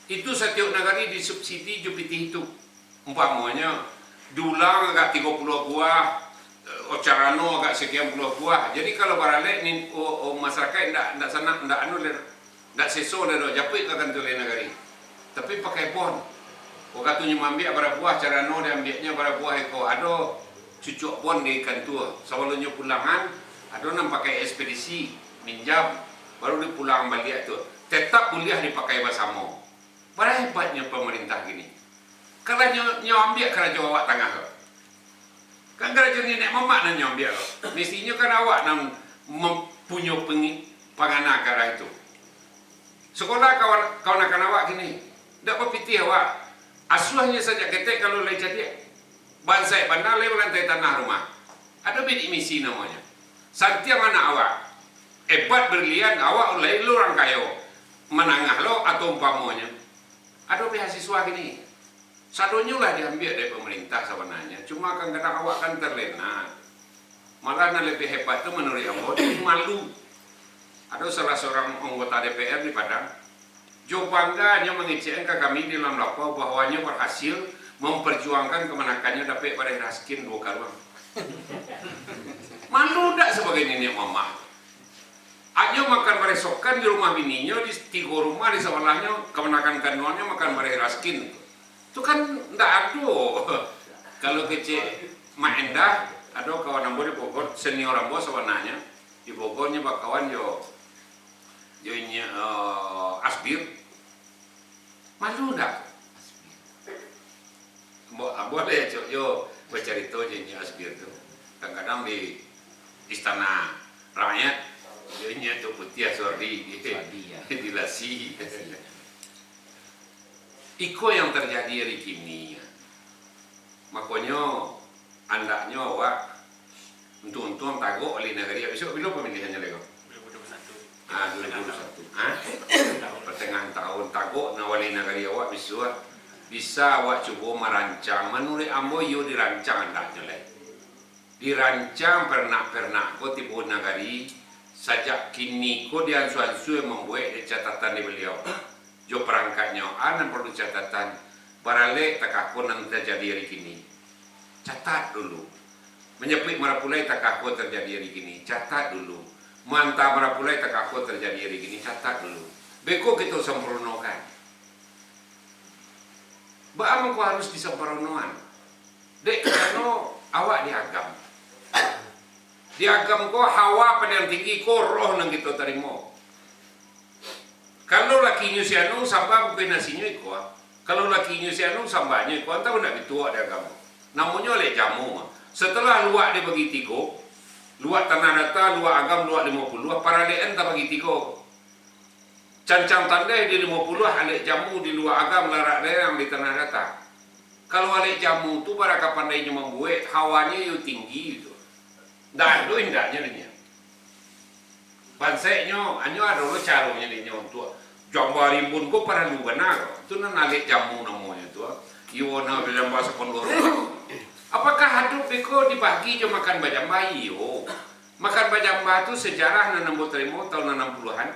itu satiok nagari disubsidi jo pitih itu. Umpamonyo, dulang agak tigo puluah buah, eh, carano agak sekian puluah buah. Jadi, kalau baralek ni, o, o, masyarakat ndak, ndak sanak, ndak anu lai, ndak seso lai doh, japuik ka kantua lai nagari. Tapi pakai bon. Ko katonyo maambiak bara buah carano, diambiaknyo bara buah iko. Ado cucuk bon di kantua. Sabalumnyo pulangan, ado nan pakai ekspedisi, minjam, baru dipulang baliak tu. Tetap buliah dipakai basamo. Bara hebatnyo pamarintah kini. Kalau nyo, nyo ambiak karajo awak tangah tu. Kan karajo niniak mamak nan nyo ambiak tu. Mistinyo kan awak nan mempunyoi pengi-, pangana ka arah itu. Sakolah kawan, kawan-kawan awak kini. Ndak bapitih awak. Asuahnyo sajak ketek kalau lai cadiak. Bansaik bana lai balantai tanah rumah. Ado bidik misi namonyo. Santiang anak awak. Ebat brilian, awak ulai lo urang kayo. Manangah lo atau umpamonyo. Ado beasiswa kini. Sadonyo lah diambiak dari pamarintah sabananyo. Cuma kadang-kadang awak kan terlena. Malah nan labiah hebat tu manuruik ambo, malu. Ado salah surang anggota D P R di Padang, jo bangganyo mangecekkan ka kami di dalam lapau bahwa nyo barhasil mamparjuangkan kamanakannyo dapek bareh raskin duo karuang. Malu ndak sabagai niniak mamak? Anyo makan bareh sokan di rumah bininyo, di tigo rumah di sabalahnyo, kamanakan kanduangnyo makan bareh raskin. Tu kan ndak ado. Kalau kecek Mak Endah, ado kawan ambo di Bogor, senior ambo sabananyo. Di Bogor nyo bakawan jo, jo inyo, eh, Asbir. Malu ndak? Ambo, ambo ado cok jo bacarito jo inyo Asbir tu. Kadang-kadang di Istana Rakyat, jo inyo tu Putiah Suardi, Suardi, ya. Di Lasi. Lasi. Iko yang terjadi hari kini. Makonyo, andaknyo awak untuang-untuang tagok wali nagari. Bisuak bilo pamilihan lai ko? Dua ribu dua puluh satu. Ah, dua ribu dua puluh satu. Ha? Pertengahan tahun tagok na wali nagari awak bisuak. Bisa awak cubo marancang. Manuruik ambo, iyo dirancang andaknyo lai. Dirancang pernak-pernak ko tibo nagari, sajak kini ko diansua-ansua mambuek dek catatan di baliau. jo parangkaknyo, a nan paralu catatan, baralek takah ko nan tajadi ari kini. Catat dulu. Manjapuik marapulai takah ko tajadi ari kini. Catat dulu. Maanta marapulai takah ko tajadi ari kini. Catat dulu. Beko kito samparonokan. Baa mangko harus disamparonoan? Dek karano awak diagam. Diagam ko hawa paliang tinggi ko roh nan kito tarimo. Kalau lakinyo si anu, sambah bukan nasinyo iko, ah. Kalau lakinyo si anu, sambahnyo iko, antah ndak bituo di agamo. Namonyo alek jamu, ah. Setelah luak dibagi tigo, luak tanah data, luak agam, luak limo puluah, paralekan tabagi tigo. Cancang tandeh di limo puluah, alek jamu di luak agam, larak lerang di tanah data. Kalau alek jamu tu, bara ka pandainyo mambuek, hawanyo yo tinggi tu. Ndak ado indaknyo dinyo. Banseknyo, anyo ado lo caronyo dinyo untuak jamba rimbun ko paralu bana ko. Tu nan alek jamu namonyo tu. Iyo, nan jamba sakondor. Apakah ado beko dibagi jo makan bajamba? Iyo. Makan bajamba tu sejarah nan ambo tarimo taun anam puluahan.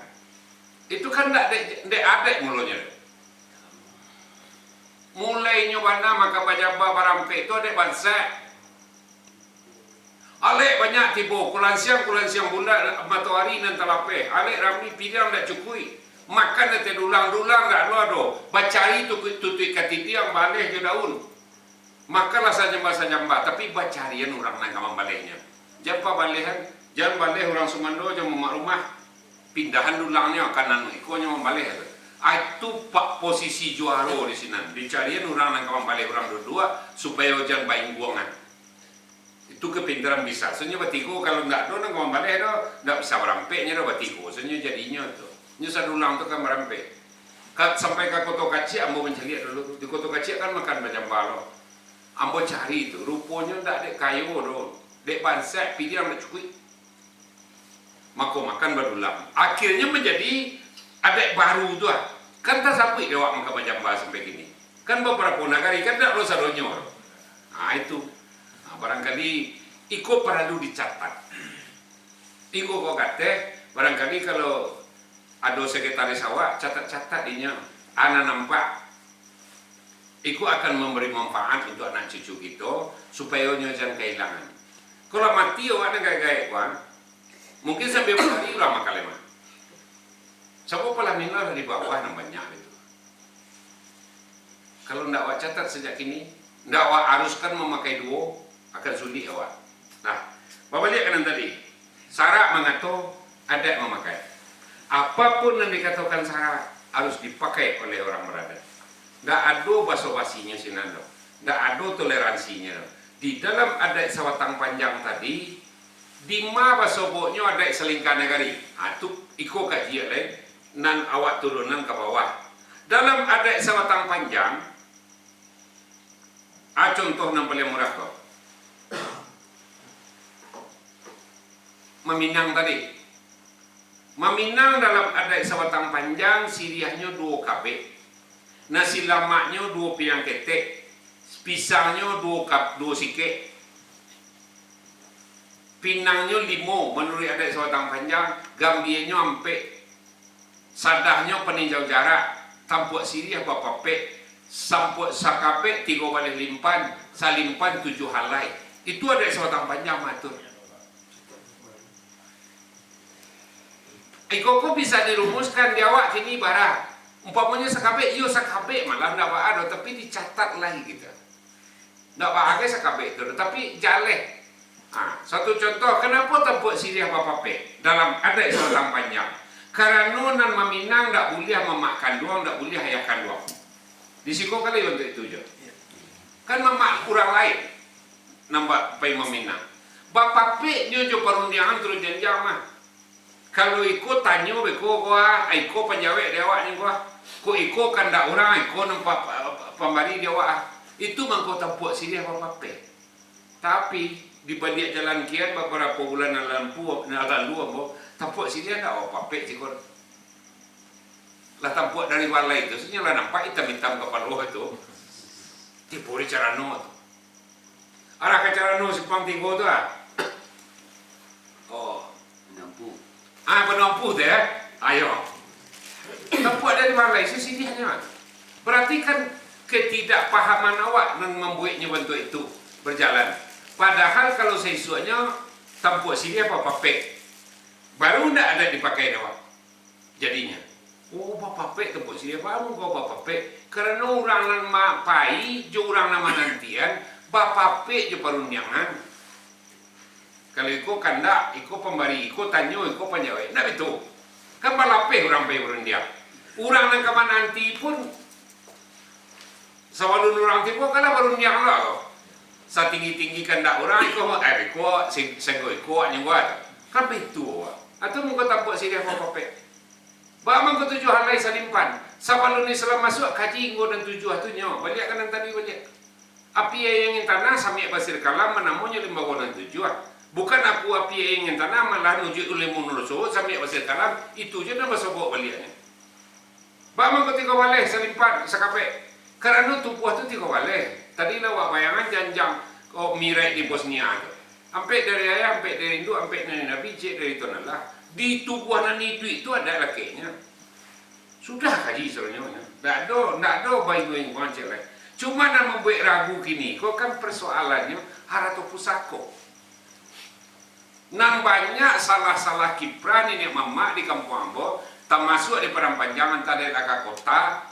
Itu kan ndak dek, dek adek mulonyo. Mulainyo bana makan bajamba barampek tu adek bansak. Alek banyak tibo, kulansiang-kulansiang bulan, matoari nan talapeh, alek rami piriang dak cukuik, makan ateh dulang, dulang dak lo ado, bacari tutuik, tutuik katitiang, baleh jo daun. Makanlah sajamba-sajamba, tapi bacarian urang nan ka mambalehnyo. Jan pabalehan, jan baleh urang sumando, jan mamak rumah, pindahan dulangnyo, ka nan iko nyo mambaleh tu. Ai tu pak posisi juaro di sinan, dicarian urang nan ka mambaleh urang duo-duo, supayo jan baingguangan. Itu kapintaran bisa. Sonyo batigo, kalau ndak ado nan ka mambaleh do, ndak bisa barampeknyo do batigo. Sonyo jadinyo tu. Nyo sadulang tu kan barampek. Ka, sampai ka Koto Kaciak ambo mancaliak dulu tu. Di Koto Kaciak kan makan bajamba lo. Ambo cari tu, ruponyo ndak dek kayo do. Dek bansak, piriang ndak cukuik. Mako makan badulang. Akhirnyo manjadi adaik baru tu ah. Kan tasabuik dek awak makan bajamba sampai kini. Kan babarapo nagari, kan ndak lo sadonyo. Nah, itu. Nah, barangkali iko paralu dicatat. Iko ko kateh, barangkali kalau ado sekretaris awak, catat-catat dinyo. Ana nampak. Iko akan mambari manfaat untuak anak cucu kito, supayo nyo jan kailangan. Kalau mati awak nan gaek-gaek ko, mungkin sambil balari urang makan lai mah. Sabab palamino lah di bawah nan banyak itu. Kalau ndak awak catat sajak kini, ndak awak aruskan mamakai duo, akan sulik awak. Nah, babaliak ka nan tadi. Sarak mangato, adaik mamakai. Apapun nan dikatokan sarak, harus dipakai oleh urang baradat. Ndak ado baso-basinyo sinan doh. Ndak ado toleransinyo doh. Di dalam adaik sabatang panjang tadi, dima basoboknyo adaik salingka nagari. Ha, tu iko kaji lai, nan awak turunkan ka bawah. Dalam adaik sabatang panjang, a, contoh nan paliang murah ko. Maminang tadi. Maminang dalam adaik sabatang panjang, siriahnyo duo kabek. Nasi lamaknyo duo piriang ketek. Pisangnyo duo kap-, duo sikek. Pinangnyo limo, manuruik adaik sabatang panjang, gambianyo ampek. Sadahnyo paninjau jarak, tampuak siriah bapapek, sampuak sakabek tigo baleh limpan, salimpan tujuah alai. Itu adaik sabatang panjang maatur. Iko ko bisa dirumuskan di awak kini bara. Umpamonyo sakabek, iyo sakabek malah ndak baa doh, tapi dicatat lai gitu. Ndak baa gai sakabek tu, tapi jaleh. Ha, satu contoh, kanapo tampuak siriah bapapek dalam adaik sabatang panjang? Karano nan maminang ndak buliah mamak kanduang, ndak buliah ayah kanduang. Di siko kali untuak itu jo. Kan mamak urang lain, nan ba-, pai maminang. Bapapeknyo jo parundiangan turun janjang mah. Kalau iko tanyo beko ko, ah, iko panjawek di awak ni ko, ah. Ko iko kandak urang, iko nan pa-, pa-, pa-, pambari di awak, ah. Itu mangko tampuak siriah bapapek. Tapi, di baliak jalan kian, babarapo bulan nan lampu, nan lalu ambo, tampuak siriah ndak bapapek ciko. Lah tampuak dari balai tu, sajo lah nampak itam-itam kapalo tu. Tibo di carano tu. Arah ka carano simpang tigo tu, ah. Oh. Panampu. Ah, panampu tu, eh. Ayo. Tampuak dari balai, sisiriahnyo. Bararti kan ketidakpahaman awak nan mambueknyo bantuak itu bajalan. Padahal kalau saisuaknyo tampuak siriah bapapek, baru ndak ado dipakai dek awak. Jadinyo, oh, bapapek tampuak siriah, baru kau bapapek. Karano urang nan ma-, pai jo urang nan manantian, bapapek jo parundiangan. Kalau iko kandak, iko pambari, iko tanyo, iko panjawek. Ndak bitu. Kan balapeh urang pai barundiang. Urang nan ka mananti pun, sabalun urang tibo, kan lah barundiang lah ko. Satinggi-tinggi kandak urang, iko, eh, iko, se-, sego iko, nyo buat. Kan bitu, Pak. Atau mangko tampuak siriah bapapek. Baa mangko tujuah alai salimpan. Sabalun Islam masuak, kaji inggo nan tujuah tu nyo. Baliak ka nan tadi, baliak. Apiai angin tanah, samiak basir kalam, manamonyo limbago nan tujuah. Bukan aku apiai angin tanah, malah nujuik ulemu nurso, samiak basir kalam, itu je nan basobok baliaknyo. Baa mangko tigo baleh salimpan, sakapek. Karano tubuah tu tigo baleh. Tadi lah awak bayangan janjang, oh, miraik di Bosnia tu. Ampek dari ayah, ampek dari induak, ampek dari Nabi, ciek dari Tuhan Allah. Di tubuah nan iduik tu ado lakeknyo. Sudah kaji sabananyo. Ndak ado, ndak ado bainggo-inggoan ciek lai. Cuma nan mambuek ragu kini ko kan persoalannyo harato pusako. Nan banyak salah-salah kiprah niniak mamak di kampuang ambo, tamasuak di Padang Panjang, antah daerah ka kota,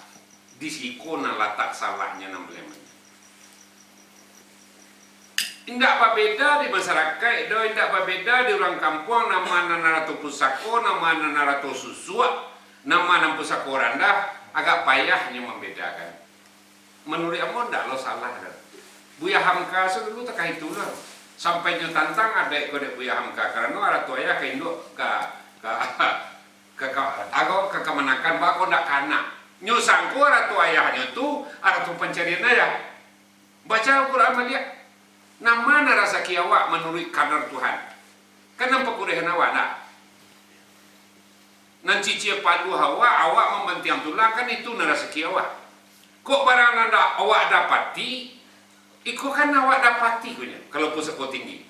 di siko nan latak salahnyo nan paling banyak. Indak babeda di masarakaik doh, indak babeda di urang kampuang, nan ma nan arato pusako, nan ma nan arato susuak, nan ma nan pusako randah, agak payah nyo mambedakan. Manuruik ambo, ndak lo salah doh. Buya Hamka tu dulu takah itu lah. Sampai nyo tantang adaik ko dek Buya Hamka, karano arato ayah ka induak ka, ka, ka, ka, ago ka kamanakan, baa ko ndak ka anak. Nyo sangko arato ayahnyo tu arato pancarian ayah. Baca Al-Quran baliak. Nan ma nan rasaki awak manuruik kadar Tuhan? Kan nan pakurehan awak, ndak? Nan cicia paluah awak, awak mambantiang tulang, kan itu nan rasaki awak. Kok barang nan ndak awak dapati, iko kan awak dapati ko nyo, kalau pusako tinggi.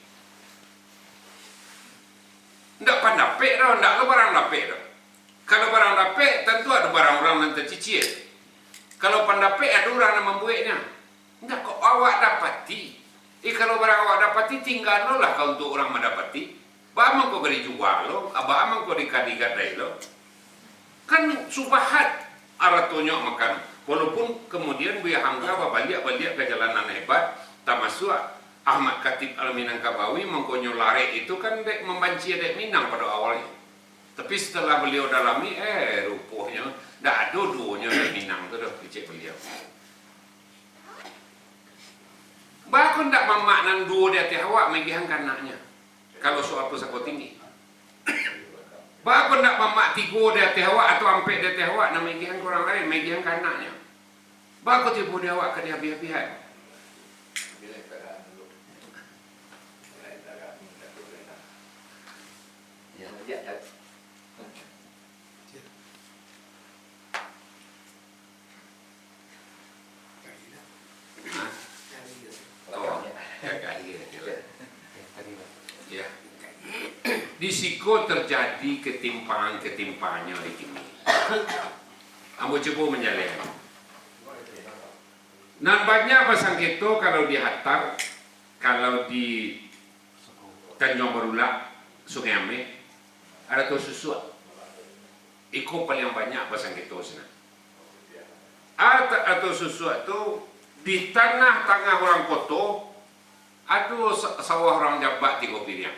Ndak pandapek doh, ndak lo barang dapek doh. Kalau barang dapek, tantu ado barang urang nan tacicia. Kalau pandapek, ado urang nan mambueknyo. Indak kok awak dapati. Eh, kalau barang awak dapati, tinggalolah ka untuak urang mandapati. Baa mangko ka dijual lo, baa mangko di-, ka digadai lo. Kan subahat aratonyo makan. Walaupun kamudian Buya Hamka babaliak-baliak ka jalan nan hebat, tamasuak Ahmad Khatib Al-Minangkabawi, mangkonyo larek itu kan dek mambanci adaik Minang pado awalnyo. Tapi setelah baliau dalami, eh, ruponyo ndak ado duonyo adaik Minang tu doh, kecek baliau. Baa ko ndak mamak nan duo di ateh awak magiahan ka anaknyo, kalau soal pusako tinggi? Baa ko ndak mamak tigo di ateh awak atau ampek di ateh awak nan magiahan ka urang lain, magiahan ka anaknyo? Baa ko tibo di awak ka diabiah-abiahan? Hah? Oh, ya, ya, ya, ya. Ya. Di siko terjadi ketimpangan-ketimpangan di kini. Ambo cubo manjaleh. Nan banyak basangketo kalau di Hatar, kalau di Tanjuang Barulak, Sungai Ameh, arato susuak. Iko paliang banyak basangketo sinan. Ata-, atau susuak tu, di tangah-tangah urang koto, ado sa-, sawah urang Jambak tigo piriang.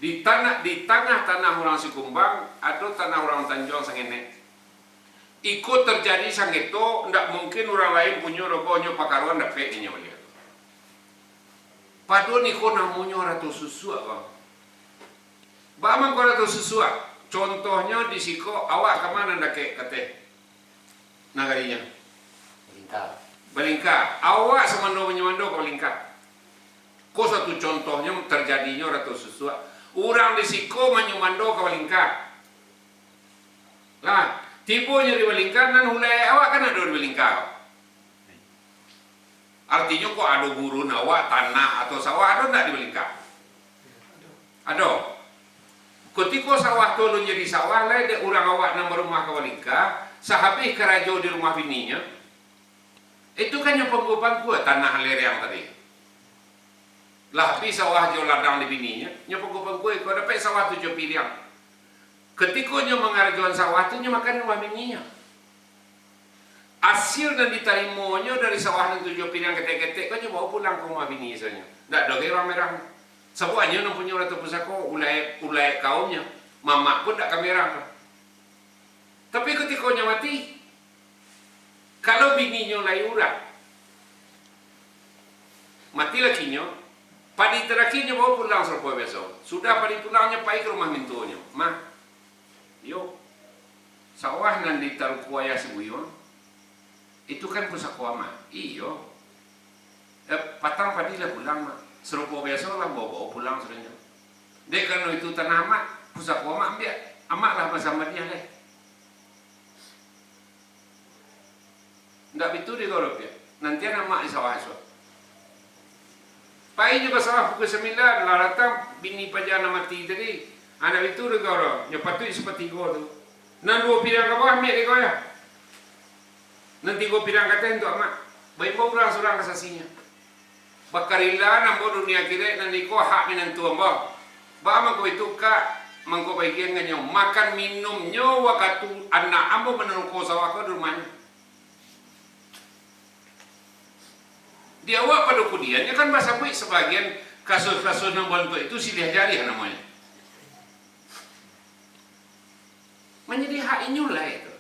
Di tanah, di tangah tanah urang Sikumbang, ado tanah urang Tanjuang sangenek. Iko terjadi sangketo, ndak mungkin urang lain punyo, rogonyo pakaruan dapek inyo baliak. Paduan iko namonyo arato susuak, Bang. Baa mangko arato susuak? Contohnyo di siko, awak ka ma nan dakek ka ateh nagarinyo? Balingka. Balingka. Awak sumando manyumando ka Balingka. Ko suatu contohnyo terjadinyo arato susuak. Urang di siko manyumando ka Balingka. Lah, tibonyo di Balingka, nan hulai awak kan ado di Balingka. Artinyo, kok ado gurun awak, tanah atau sawah, ado ndak di Balingka? Ado. Kutiko sawah tu alun jadi sawah lai dek urang awak nan barumah ka Balingka, sahabih karajo di rumah bininyo, itu kan nyo pangkua-pangkua tanah lereang tadi. Lah abih sawah jo ladang di bininyo, nyo pangkua-pangkua iko dapek sawah tujuah piriang. Kutiko nyo mangarajoan sawah tu, nyo makan rumah bininyo. Asil nan ditarimonyo dari sawah nan tujuah piriang ketek-ketek ko, nyo bao pulang ka rumah bini isanyo. Ndak ado gai urang merang. Sabuah nyo nan punyo rato pusako, ulai, ulai kaumnyo. Mamak pun ndak ka merang. Tapi kutiko nyo mati, kalau bininyo lai urang, mati lakinyo, padi tarakinyo bao pulang sarupo biaso. Sudah padi pulang, nyo pai ka rumah mintuonyo. Mah, Yo, sawah nan ditaruku ayah si Buyuang, itu kan pusako amak. Iyo. Eh, patang padi lah pulang, Mak. Sarupo biaso lah bao-bao pulang sudahnyo. Dek karano itu tanah amak, pusako amak ambiak. Amak lah basambadiah lai. Ndak bitu di kau doh, Piak. Nantian amak di sawah isuak. Pai nyo ka sawah pukua sambilan, lah datang bini paja nan mati tadi. Ah, ndak bitu di kau doh. Nyo patuik sapatigo tu. Nan duo piriang ka bawah ambiak di kau, yo. Nan tigo piriang ka ateh untuak amak. Baimbau urang surang ka sasinyo. Bakarilahan ambo dunia akiraik, nan iko hak minantu ambo. Baa mangko itu, Kak? Mangko bagian nganyo makan minumnyo wakatu anak ambo manaruko sawah ko di rumahnyo. Di awak pado kudiannyo kan basabuik sabagian kasus-kasus nan bantuak itu siliah jariah namonyo. Manjadi hak inyo lai tu.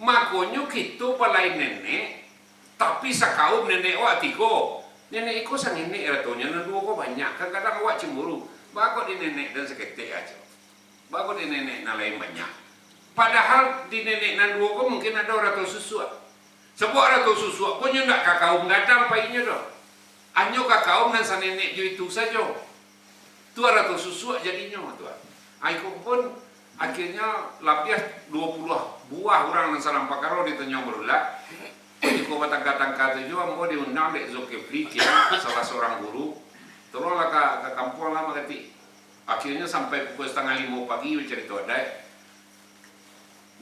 Makonyo kito balain nenek, tapi sakaum nenek awak tigo. Nenek iko sangenek ratonyo, nan duo ko banyak. Kadang-kadang awak cemburu. Baa kok di nenek den saketek ajo? Baa kok di nenek nan lain banyak? Padahal di nenek nan duo ko mungkin ado rato susuak. Sabab rato susuak ko nyo ndak ka kaum gadang painyo doh. Anyo ka kaum nan sanenek jo itu sajo. Tu rato susuak jadinyo tu. Ah, iko pun akhirnyo labiah duo puluah buah urang nan sadang pakaro ditanyo barulak. Iko batangka-tangka tu juo ambo diundang dek Zulkifli, kiro salah surang guru. Tolonglah ka, ka kampuang lah, Mak Katik. Akhirnyo sampai pukul satangah limo pagi bacarito adaik.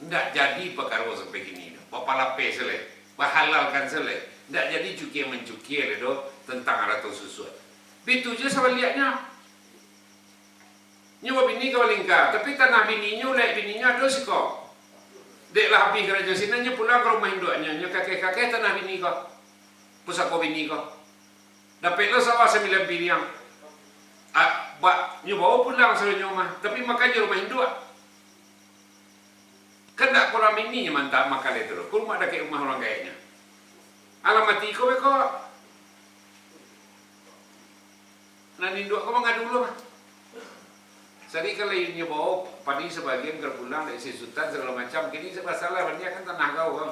Ndak jadi pakaro sampai kini tu. Bapalapeh se lai, bahalalkan se lai. Ndak jadi cukia-mancukia lai doh tantang arato susuak. Bitu juo sabaliaknyo. Nyo babini ka Balingka, tapi tanah bininyo, laik bininyo ado siko. Dek lah abih karajo sinan, nyo pulang ka rumah induaknyo, nyo kakeh-kakeh tanah bini ko, pusako bini ko. Dapek lo sawah sambilan piriang. Ah, ba-, nyo bao pulang sadonyo mah, tapi makan jo rumah induak. Kan ndak ka urang bini nyo mantap makan itu doh, ka rumah dakek rumah urang gaeknyo. Alah mati iko beko. Nan induak ko mangadu lo mah. Sadi kan lai nyo bao padi sabagian ka pulang dari si Sutan sagalo macam. Kini sabasalah baniah kan tanah kau kan.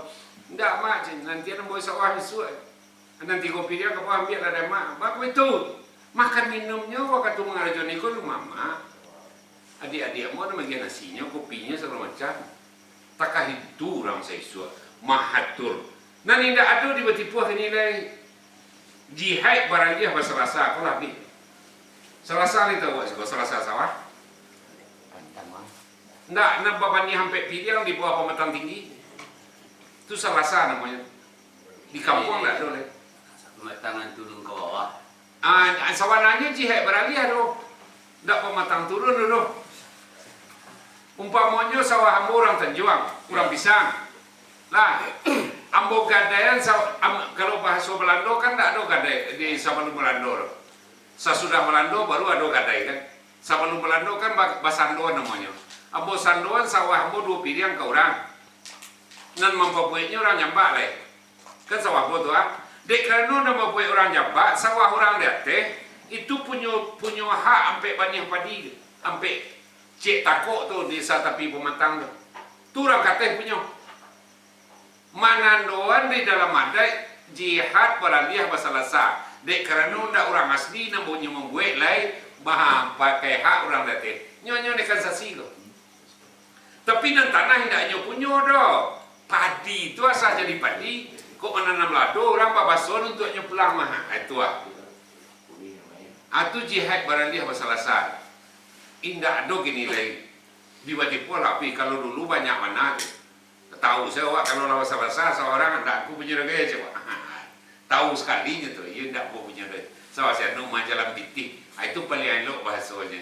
Ndak, Mak, cin, nantian ambo sawah isuak. Nan tigo piriang ka bawah ambiak lah dek Mak. Baa kok itu? Makan minumnyo wakatu mangarajoan iko di rumah Mak. Adiak-adiak ambo nan magiah nasinyo, kopinyo, sagalo macam. Takah itu urang saisuak, mahatur. Nan indak ado di batipuah kini lai. Jihad baraliah basalasa, ko lah abih. Salasa lai tahu awak siko, salasa sawah? Ndak, nan babaniah ampek piriang di bawah pamatang tinggi. Tu salasa namonyo. Di kampuang ndak ado lai. Pamatangan turun ka bawah. Ah, sabananyo jihad baraliah tu. Ndak pamatang turun tu doh. Umpamonyo sawah ambo urang Tanjuang, urang Pisang. Lah, ambo gadaian sa-, am-, kalau bahaso Balando kan ndak ado gadai di sabalun Balando tu. Sasudah Balando baru ado gadai kan. Sabalun Balando kan ba-, basandoan namonyo. Ambo sandoan sawah ambo duo piriang ka urang. Nan mampabueknyo urang Jambak lai. Kan sawah ambo tu, ah. Dek karano nan mabuek urang Jambak, sawah urang di ateh, itu punyo, punyo hak ampek baniah padi, ampek ciek takok tu di satapi pamatang tu. Tu urang ka ateh punyo. Manandoan di dalam adaik, jihad baraliah basalasa. Dek karano ndak urang asli nan punyo mambuek lai, ba-, pakai hak urang di ateh. Nyo, nyo nekan sasi ko. Tapi nan tanah indak nyo punyo doh. Padi tu asa jadi padi, kok mananam lado, urang babason untuak nyo pulang mah. Ah, itu ah. Ah, tu jihad baraliah basalasa. Indak ado kini lai Tibo-tibo lah, "Ih, kalau dulu banyak bana tu." Tahu sajo awak kalau lah basah-basah, saurang ndak ko punyo doh, cubo. Tahu sakalinyo tu, iyo ndak ko punyo doh. Sabab sia anu mah jalan pitih. Ah, itu paliang elok bahasonyo.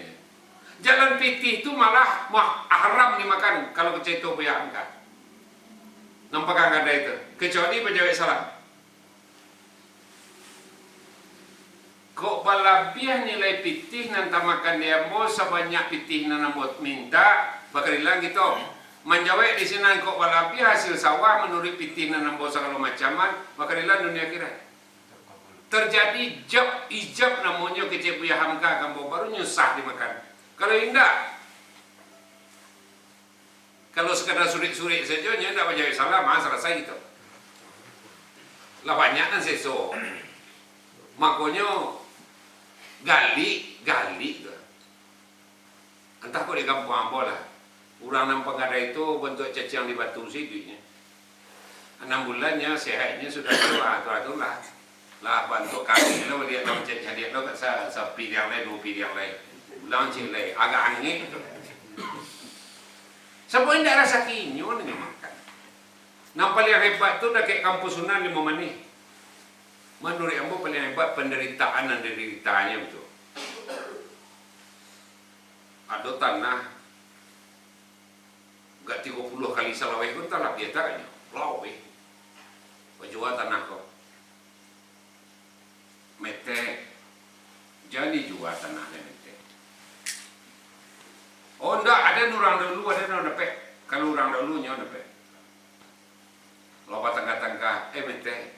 Jalan pitih tu malah, mah, haram dimakan kalau carito Buya Hamka. Nan pagang kadai tu. Kecuali bajawek salam. Kok balabiah nilai pitih nan tamakan di ambo sabanyak pitih nan ambo mintak, bakarilan kito. Manjawek di sinan kok balabiah hasil sawah manuruik pitih nan ambo sagalo macaman, bakarilan dunia akhirat. Tarjadi jab ijab namonyo kecek Buya Hamka ka ambo, baru nyusah dimakan. Kalau indak, Kalau sakadar surek-surek sajo, nyo indak bajawek salam, ah, salasai kito. Lah banyak nan seso. Makonyo, galik, galik tu. Antah kok di kampuang ambo lah. Urang nan panggadai tu bantuak caciang di batu se iduiknyo. Anam bulan nyo sehatnyo sudah tu, ah, tu, ah, tu lah. Lah bantuak kami lo, liek lo, cek caliak lo, sa-, sapiriang lai, duo piriang lai. Ulang cik lai, agak angek tu. Sabab indak rasakinyo nan nyo makan. Nan paliang hebat tu dakek kampus Unan Limo Manih. Manuruik ambo paliang hebat pandaritaan nan didaritanyo tu. Ado tanah Gak tigo puluah kali salaweh ko, antah labiah tak agaknyo. Laweh. Bajua tanah ko. Metek. Jan dijua tanah dek metek. Oh, ndak, ado urang dulu, ado nan dapek. Kalau urang dulu, nyo dapek. Lo batangka-tangka, eh, metek.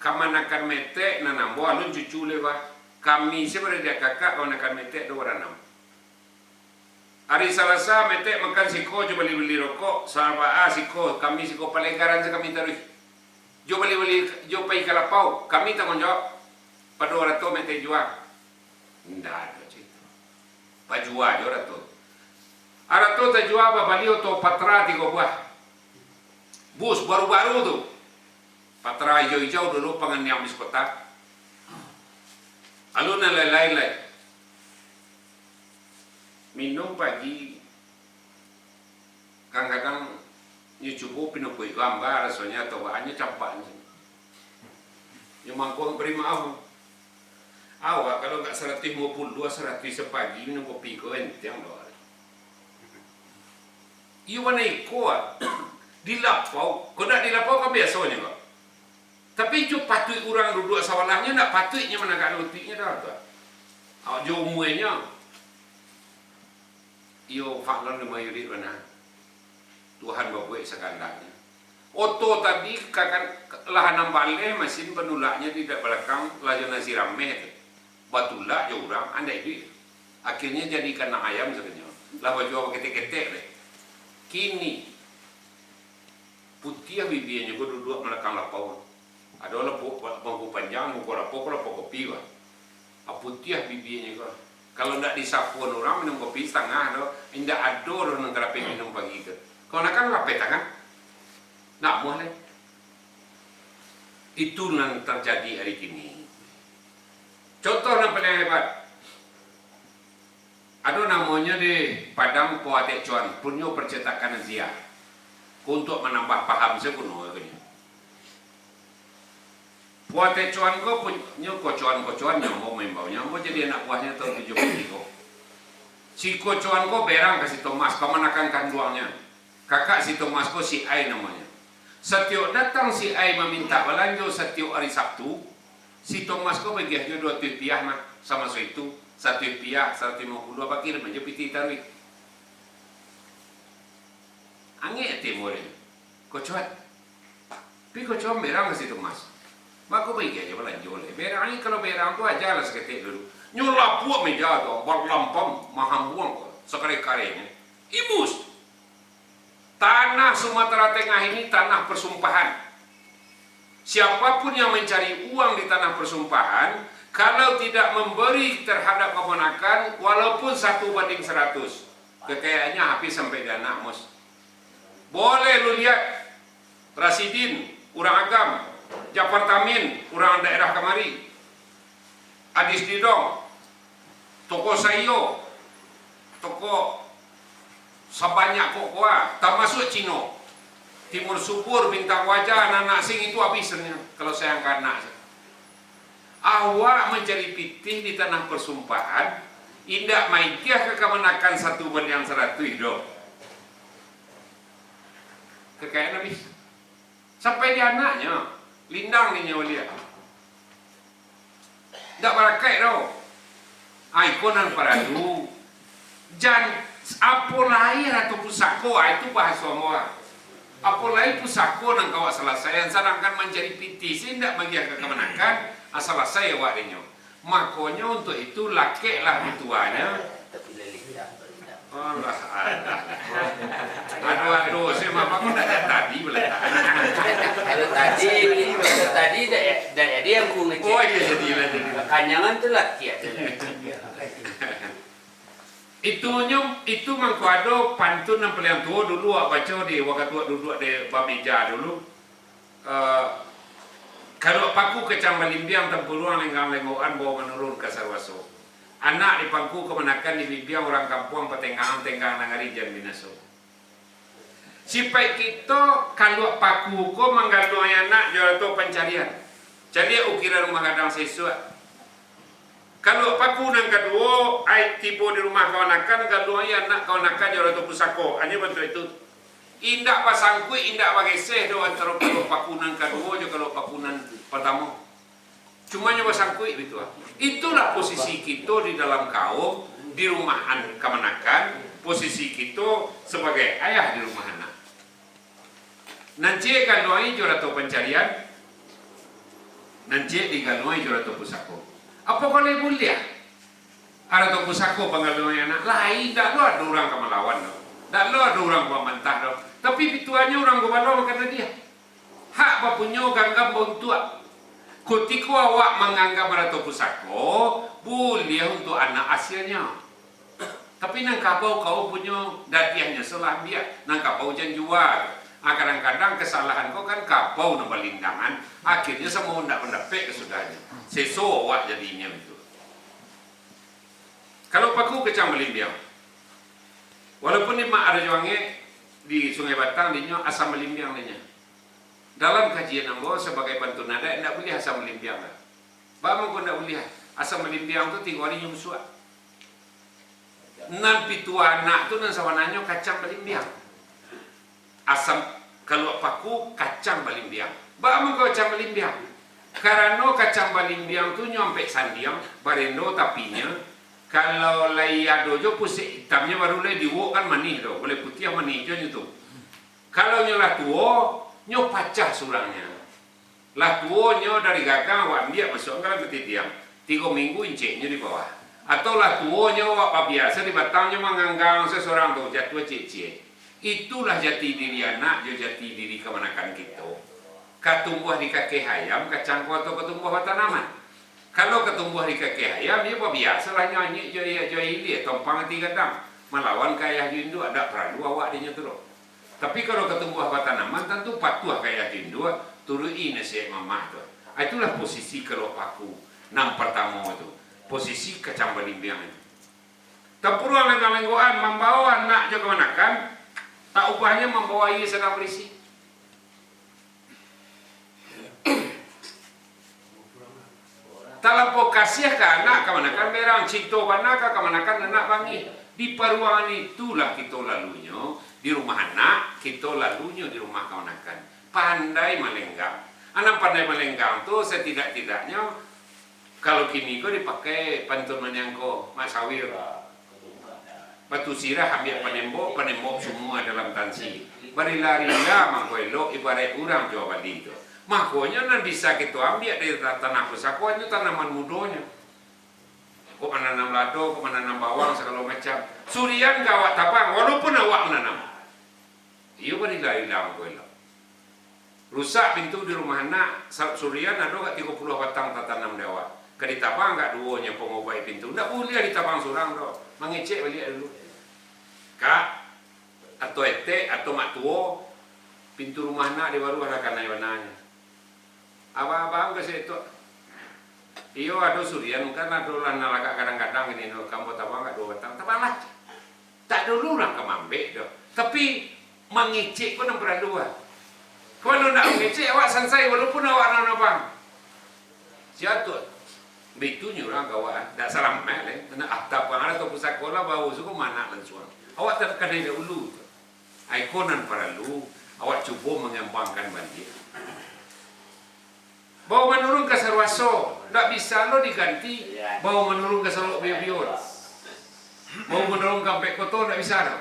Kamanakan metek, nan ambo alun cucu leh, bah. Kami se baradiak kakak, kamanakan metek, duo baranam. Ari Salasa, metek makan siko jo bali-bali rokok, Sabaa siko, kami siko palegaran se kami taruih. Jo bali-bali, jo pai ka lapau, kami tangguang jawab. Pado arato metek jua. Indak ado carito. Bajua jo arato. Arato tajua, babali oto Patra tigo buah. Bus baru-baru tu. Patra ijau-ijau dulu, panganiang bis kota. Alun nan lain-lain lai. Minum pagi, kadang-kadang nyo cubo pinukuik gamba rasonyo atau bahanyo campak nyo. Nyo mangko bari maaf. Awak kalau gak saratuih limo puluah, saratuih sapagi minum kopi ko enteng lo. Iyo bana iko, ah. Di lapau, kok dak di lapau kan biasonyo ko. Tapi jo patuik urang duduak sabalahnyo, ndak patuik nyo managakkan lutuiknyo doh tu. Awak jo umuanyo. Iyo, fa'lun lima yurid bana. Tuhan babuek sakandaknyo. Oto tadi kakan, lah anam baleh masin panulaknyo di balakang, lah jo nan sirameh tu. Batulak jo urang, andak iduik. Akhirnyo jadi kandang ayam sakonyo. Lah bajua baketek-ketek deh. Kini, putiah bibianyo ko duduak balakang lapau. Ado lapau, bangku panjang, muko lapau ko lapau kopi, bah. Ah, putiah bibianyo ko. Kalau ndak disapuan urang minum kopi satangah do, indak ado doh nan ka dapek minum pagi tu. Kamanakan lapeh tangan. Ndak amuah lai. Itu nan tarjadi ari kini. Contoh nan paliang hebat. Ado namonyo di Padang Po Atek Coan, punyo percetakan Asia. Ko untuak manambah paham sajo kuno agaknyo. Po Atek Coan ko punyo kocoan-kocoan nyo ambo maimbau nyo, ambo jadi anak buahnyo tahun tujuah puluah tigo. Si kocoan ko berang ka si Tomas, kamanakan kanduangnyo. Kakak si Tomas ko si Ai namonyo. Satiok datang si Ai mamintak balanjo satiok ari Sabtu, si Tomas ko bagiah jo duo ratuih piah mah, samaso itu, saratuih piah, saratuih limo puluah, bakirim jo pitih taruih. Angek ati ambo deh. Kocoan. Tapi kocoan berang ka si Tomas. Mako bagiah jo balanjo leh. Berang ni kalau berang tu ajalah saketek dulu. Nyo lapuak meja tu, balampam, mahambuang ko, sakare-karenyo. Imbus. Tanah Sumatera Tengah ini tanah persumpahan. Siapapun yang mencari uang di tanah persumpahan, kalau tidak memberi terhadap kamanakan, walaupun satu banding seratus, kekayaannya habis sampai di anak, Mus. Boleh lu lihat, Rasidin, urang Agam, Japar Tamin, urang daerah kamari, Adis Didong, toko Saiyo, toko Sabanyak kok ko, ah, tamasuak Cino. Timur Subur, Bintang Wajah, Anak Sing itu abih sabananyo, kalau sayang ka anak. Awak mancari pitih di tanah persumpahan, indak maigiah ka kamanakan satu banding saratuih doh. Kakayaan abih. Sampai di anaknyo, lindang di nyo liak. Ndak barakaik doh. Ah, iko nan paradu. Jan, apo lai arato pusako, ah, itu bahaso ambo, ah. Apo lai pusako nan ka awak salasaian, sadangkan mancari pitih se indak magiah ka kamanakan, ah, salasai awak dinyo. Makonyo untuak itu, lakeklah pituahnyo. Alah, alah. Ado-ado se, Mak, kok ndak dari tadi baletak. Kalau tadi, kalau tadi dak, dak jadi aku ngecek. Oh, iyo, jadilah, jadi. Kanyangan tu laki ado. Itunyo, itu mangko ado pantun nan paliang tuo dulu, awak baco di wakatu awak duduak di bameja dulu. Eh, kaluak paku kacang balimbiang, tampuruang lenggang-lenggokan, bawo manurun ka saruaso. Anak di pangku kamanakan, di bimbiang urang kampuang, patengahan tenggang nagari jan binaso. Sipaik kito kaluak paku ko manggaluangi anak jo arato pancarian. Caliak ukiran rumah gadang sesuak. Kaluak paku nan kaduo, ai tibo di rumah kamanakan, galuangi anak kamanakan jo arato pusako. Hanyo bantuak itu. Indak basangkuik, indak bageseh doh antaro kaluak paku nan kaduo jo kaluak paku nan partamo. Cumanyo basangkuik bitu ah. Itulah posisi kito di dalam kaum, di rumah an-, kamanakan, posisi kito sabagai ayah di rumah anak. Nan ciek galuangi jo arato pancarian, nan ciek digaluangi jo arato pusako. Apokoh lai buliah? Arato pusako panggaluangi anak, lai, ndak lo ado urang ka malawan doh. Ndak lo ado urang ka mambantah doh. Tapi pituahnyo urang gubalo makan hadiah. Hak bapunyo, ganggam bauntuak. Kutiko awak mangganggam arato pusako, buliah untuak anak asianyo. Tapi nan kabau kaum punyo, dadiahnyo salah ambiak, nan kabau jan jua. Ah, kadang-kadang kasalahan ko kan kabau nan balindangan, akhirnyo samo ndak mandapek kasudahnyo. Seso awak jadinyo itu. Kaluak paku kacang balimbiang. Walaupun di Mak Rajo Angek, di Sungai Batang, dinyo asam balimbiang dinyo. Dalam kajian ambo sabagai pantun adaik, ndak buliah asam balimbiang lah. Baa mangko ndak buliah? Asam balimbiang tu tigo ari nyo musuak. Nan pituah anak tu nan sabananyo kacang balimbiang. Asam kaluak paku kacang balimbiang. Baa mangko kacang balimbiang? Karano kacang balimbiang tu nyo ampek sandiang, barendo tapinyo. Kalau lai ado jo pusek itamnyo, baru lai diuwok kan manih tu, gulai putiah manih jo nyo tu. Kalau nyo lah tuo, nyo pacah surangnyo. Lah tuo nyo dari gagang, awak ambiak masuak ka dalam pitih tiang. Tigo minggu inceknyo di bawah. Atau lah tuo nyo, awak babiaso di batang, nyo manganggang sasorang tu, jatuah ciek-ciek. Itulah jati diri anak jo jati diri kamanakan kito. Ka tumbuah di kakeh ayam kacang ko atau ka tumbuah batanaman? Kalau ka tumbuah di kakeh ayam, iyo babiasolah nyo anyuik jo, iyo jo ilia, tompang ati gadang, malawan ka ayah jo induak, dak paralu awak dinyo tu doh. Tapi kalau ka tumbuah batanaman, tantu patuah ka ayah jo induak, turuik-i nasihat mamak tu. Ah, itulah posisi kaluak paku nan partamo tu, posisi kacang balimbiang itu. Tampuruang lenggang-lenggokan, mambawo anak jo kamanakan, tak ubahnyo mambawo aia sadang barisi. Talampau kasiah ka anak kamanakan berang, cinto bana ka kamanakan anak bangih. Di paruangan itulah kito lalunyo di rumah anak, kito lalunyo di rumah kamanakan. Pandai malenggang. Anak pandai malenggang tu satidak-tidaknyo, kalau kini ko dipakai pantun maniang ko, Mak Sawir. Batu sirah ambiak panembok, panembok sumua dalam tansi. Barila-rila mangko elok, ibaraik urang jua bali tu. Makonyo nan bisa kito ambiak dari ta-, tanah pusako, itu tanaman mudonyo. Kok mananam lado, kok mananam bawang, sagalo macam. Surian ka awak tabang, walaupun awak mananam. Iyo, barila-rila mangko elok. Rusak pintu di rumah anak, sa-, surian ado gak tigo puluah batang tatanam di awak. Ka ditabang gak duonyo pangubaik pintu? Ndak buliah ditabang surang doh. Mangecek baliak dulu. Kak, atau etek, atau mak tuo, pintu rumah anak di baruah lah kanai bananyo. Abang-abang ka situ. Iyo, ado surian, kan ado lah nan lagak gadang-gadang ini, no, ka ambo tabang gak duo batang. Tabanglah. Tak dulu urang ka mambek doh. Tapi, mangecek ko nan paralu ah. Kalau ndak mangecek, awak sansai walaupun awak nan abang. Sia tu? Bitunyo urang kawan, ndak salamaik lai. Kena atap pang atau pusako lah, baru suko manak lansuang. Awak takana dahulu tu. Ai ko nan paralu, awak cubo mangambangkan baliak. Baru manurun ka Saruaso, ndak bisa lo diganti. Baru manurun ka Salok Biobio. Baru manurun ka Ampek Koto, ndak bisa lo.